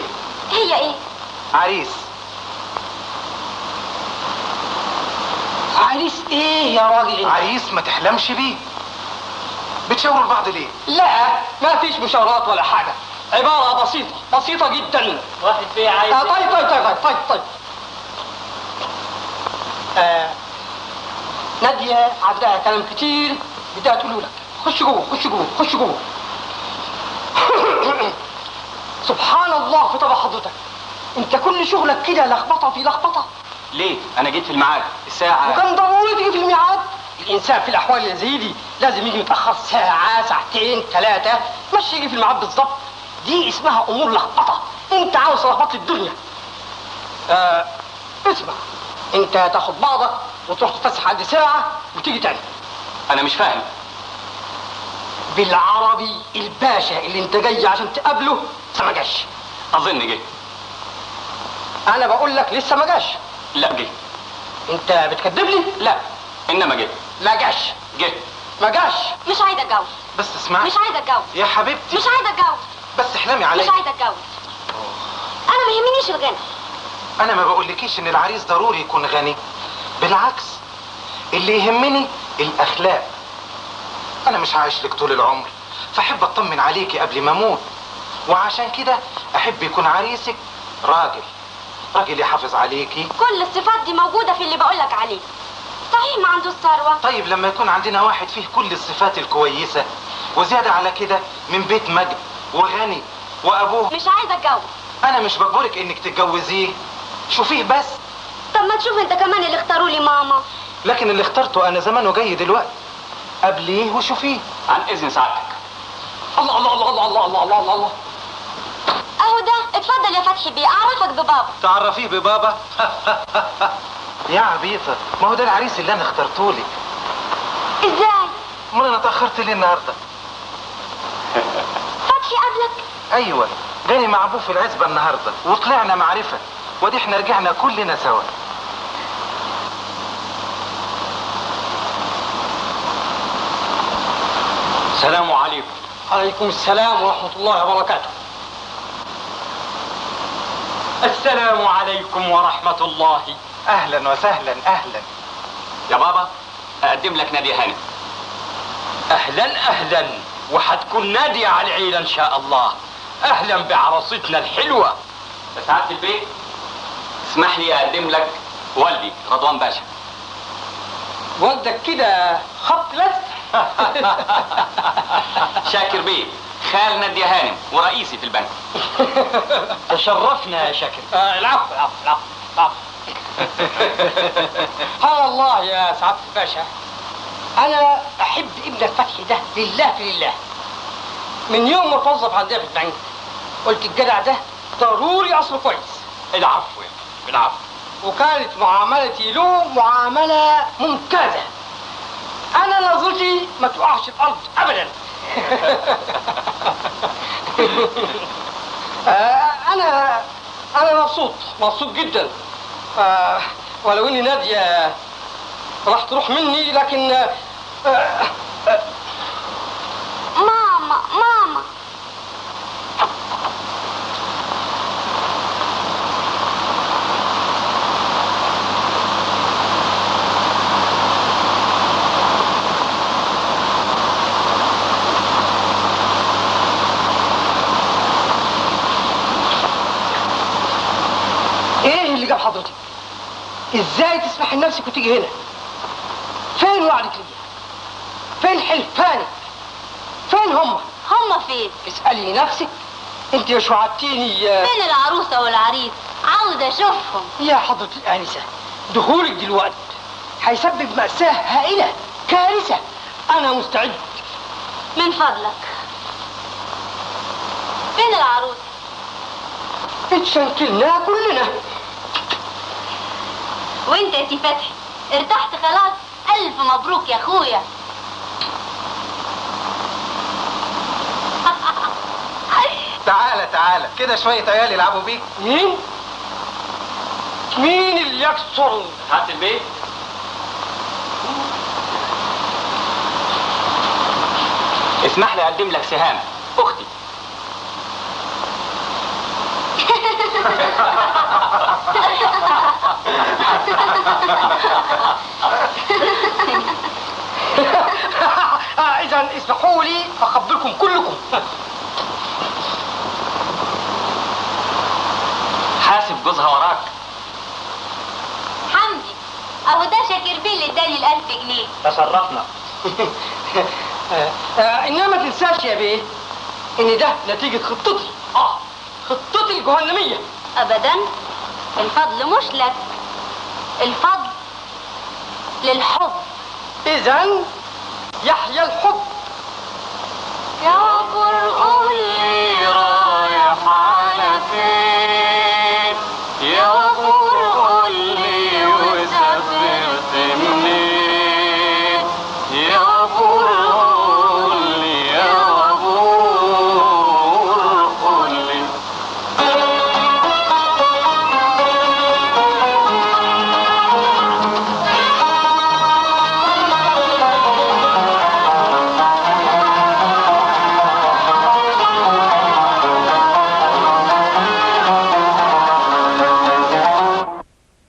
هي ايه؟ عريس. عريس ايه يا راجل؟ عريس ما تحلمش بيه. بتشاوروا لبعض ليه؟ لا ما فيش مشاورات ولا حاجة، عبارة بسيطة بسيطة جدا. واحد بيه عايز. طيب طيب طيب طيب طيب. ناديه عندها كلام كتير بدها تقوله لك. خش جوه خش جوه خش جوه. سبحان الله في طبع حضرتك، انت كل شغلك كده لخبطة في لخبطة. ليه؟ انا جيت في الميعاد الساعة. وكان ضروري تيجي في الميعاد؟ الانسان في الاحوال اللي زي دي لازم يجي متاخر ساعة ساعتين 3، مش يجي في الميعاد بالظبط. دي اسمها امور لخبطة، انت عاوز تلخبط الدنيا. اسمع، انت تاخد بعضك وتروح تتفسح عند ساعة وتيجي تاني. انا مش فاهم. بالعربي الباشا اللي انت جاي عشان تقابله لسه ما جاش. اظن جه. انا بقول لك لسه ما جاش. لا جه. انت بتكذب لي؟ لا انما جه. ما جاش. جه. ما جاش. مش عايزه اتجوز. بس اسمعي. مش عايزه اتجوز يا حبيبتي. مش عايزه اتجوز. بس احلمي عليا. مش عايزه اتجوز. انا ما يهمنيش الغنى. انا ما بقولكيش ان العريس ضروري يكون غني، بالعكس اللي يهمني الاخلاق. انا مش عايش لك طول العمر، فاحب اطمن عليكي قبل ما اموت، وعشان كده احب يكون عريسك راجل، راجل يحافظ عليكي. كل الصفات دي موجودة في اللي بقولك عليه. صحيح ما عندوش ثروة. طيب لما يكون عندنا واحد فيه كل الصفات الكويسة وزيادة على كده من بيت مجد وغني وابوه. مش عايزه اتجوز. انا مش بجبرك انك تتجوزيه، شوفيه بس. طب ما تشوف انت كمان اللي اختاروا لي ماما. لكن اللي اخترته انا زمانه جاي دلوقتي، قبليه وشوفيه. عن اذن سعادتك. الله الله الله الله الله الله الله الله. اهو ده. اتفضل يا فتحي بيه، اعرفك ببابا. تعرفيه ببابا؟ يا عبيطه، ما هو ده العريس اللي انا اخترته لك. ازاي؟ امال انا اتاخرت ليه النهارده؟ فتحي قبلك؟ ايوه، جاني مع ابوه في العزبة النهارده وطلعنا معرفة، ودي احنا رجعنا كلنا سوا. السلام عليكم. عليكم السلام ورحمة الله وبركاته. السلام عليكم ورحمة الله. اهلا وسهلا. اهلا يا بابا، اقدم لك ناديه هانم. اهلا اهلا، وحتكون ناديه على العيلة ان شاء الله. اهلا بعروستنا الحلوة. سعادة البيت، اسمح لي اقدم لك والدي رضوان باشا. والدك كده خبط لزق. شاكر بيه، خال ناديه هانم ورئيسي في البنك. تشرفنا يا شاكر. العفو العفو العفو العفو. سبحان الله يا سعادة الباشا، أنا أحب ابنك فتحي ده لله في لله. من يوم ما توظف عندنا في البنك قلت الجدع ده ضروري أصله كويس. العفو يا العفو. وكانت معاملتي له معاملة ممتازة. أنا نظرتي ما تقعش الأرض أبدا. أنا مبسوط مبسوط جدا. ولو إني نادية راح تروح مني، لكن ماما ماما. ايه اللي جاب حضرتك؟ ازاي تسمحي لنفسك وتيجي هنا؟ فين وعدك ليا؟ فين حلفانك؟ فين هم؟ هم فين؟ اسألي نفسك. انت مش وعدتيني؟ فين العروسة والعريس؟ عاوز اشوفهم. يا حضرة الآنسة، دخولك دلوقتي هيسبب مأساة هائلة، كارثة. أنا مستعد. من فضلك، فين العروسة؟ اتشنكلنا كلنا. وانت يا سي فتحي ارتحت خلاص؟ ألف مبروك يا اخويا. تعالى تعالى كده، شوية عيال يلعبوا بيك. مين؟ مين اللي يكسر؟ هات البيت. اسمح لي اقدم لك سهام اختي. إذا اسمحوا لي أخبركم كلكم. حاسب جوزها وراك. حمدي، اهو ده شاكر بيه اللي اداني ال1000 جنيه. تشرفنا. انما ما تنساش يا بيه ان ده نتيجة خطتي. خطتي الجهنمية. ابدا، الفضل مش لك، الفضل للحب. اذا يحيى الحب. يا برقوق.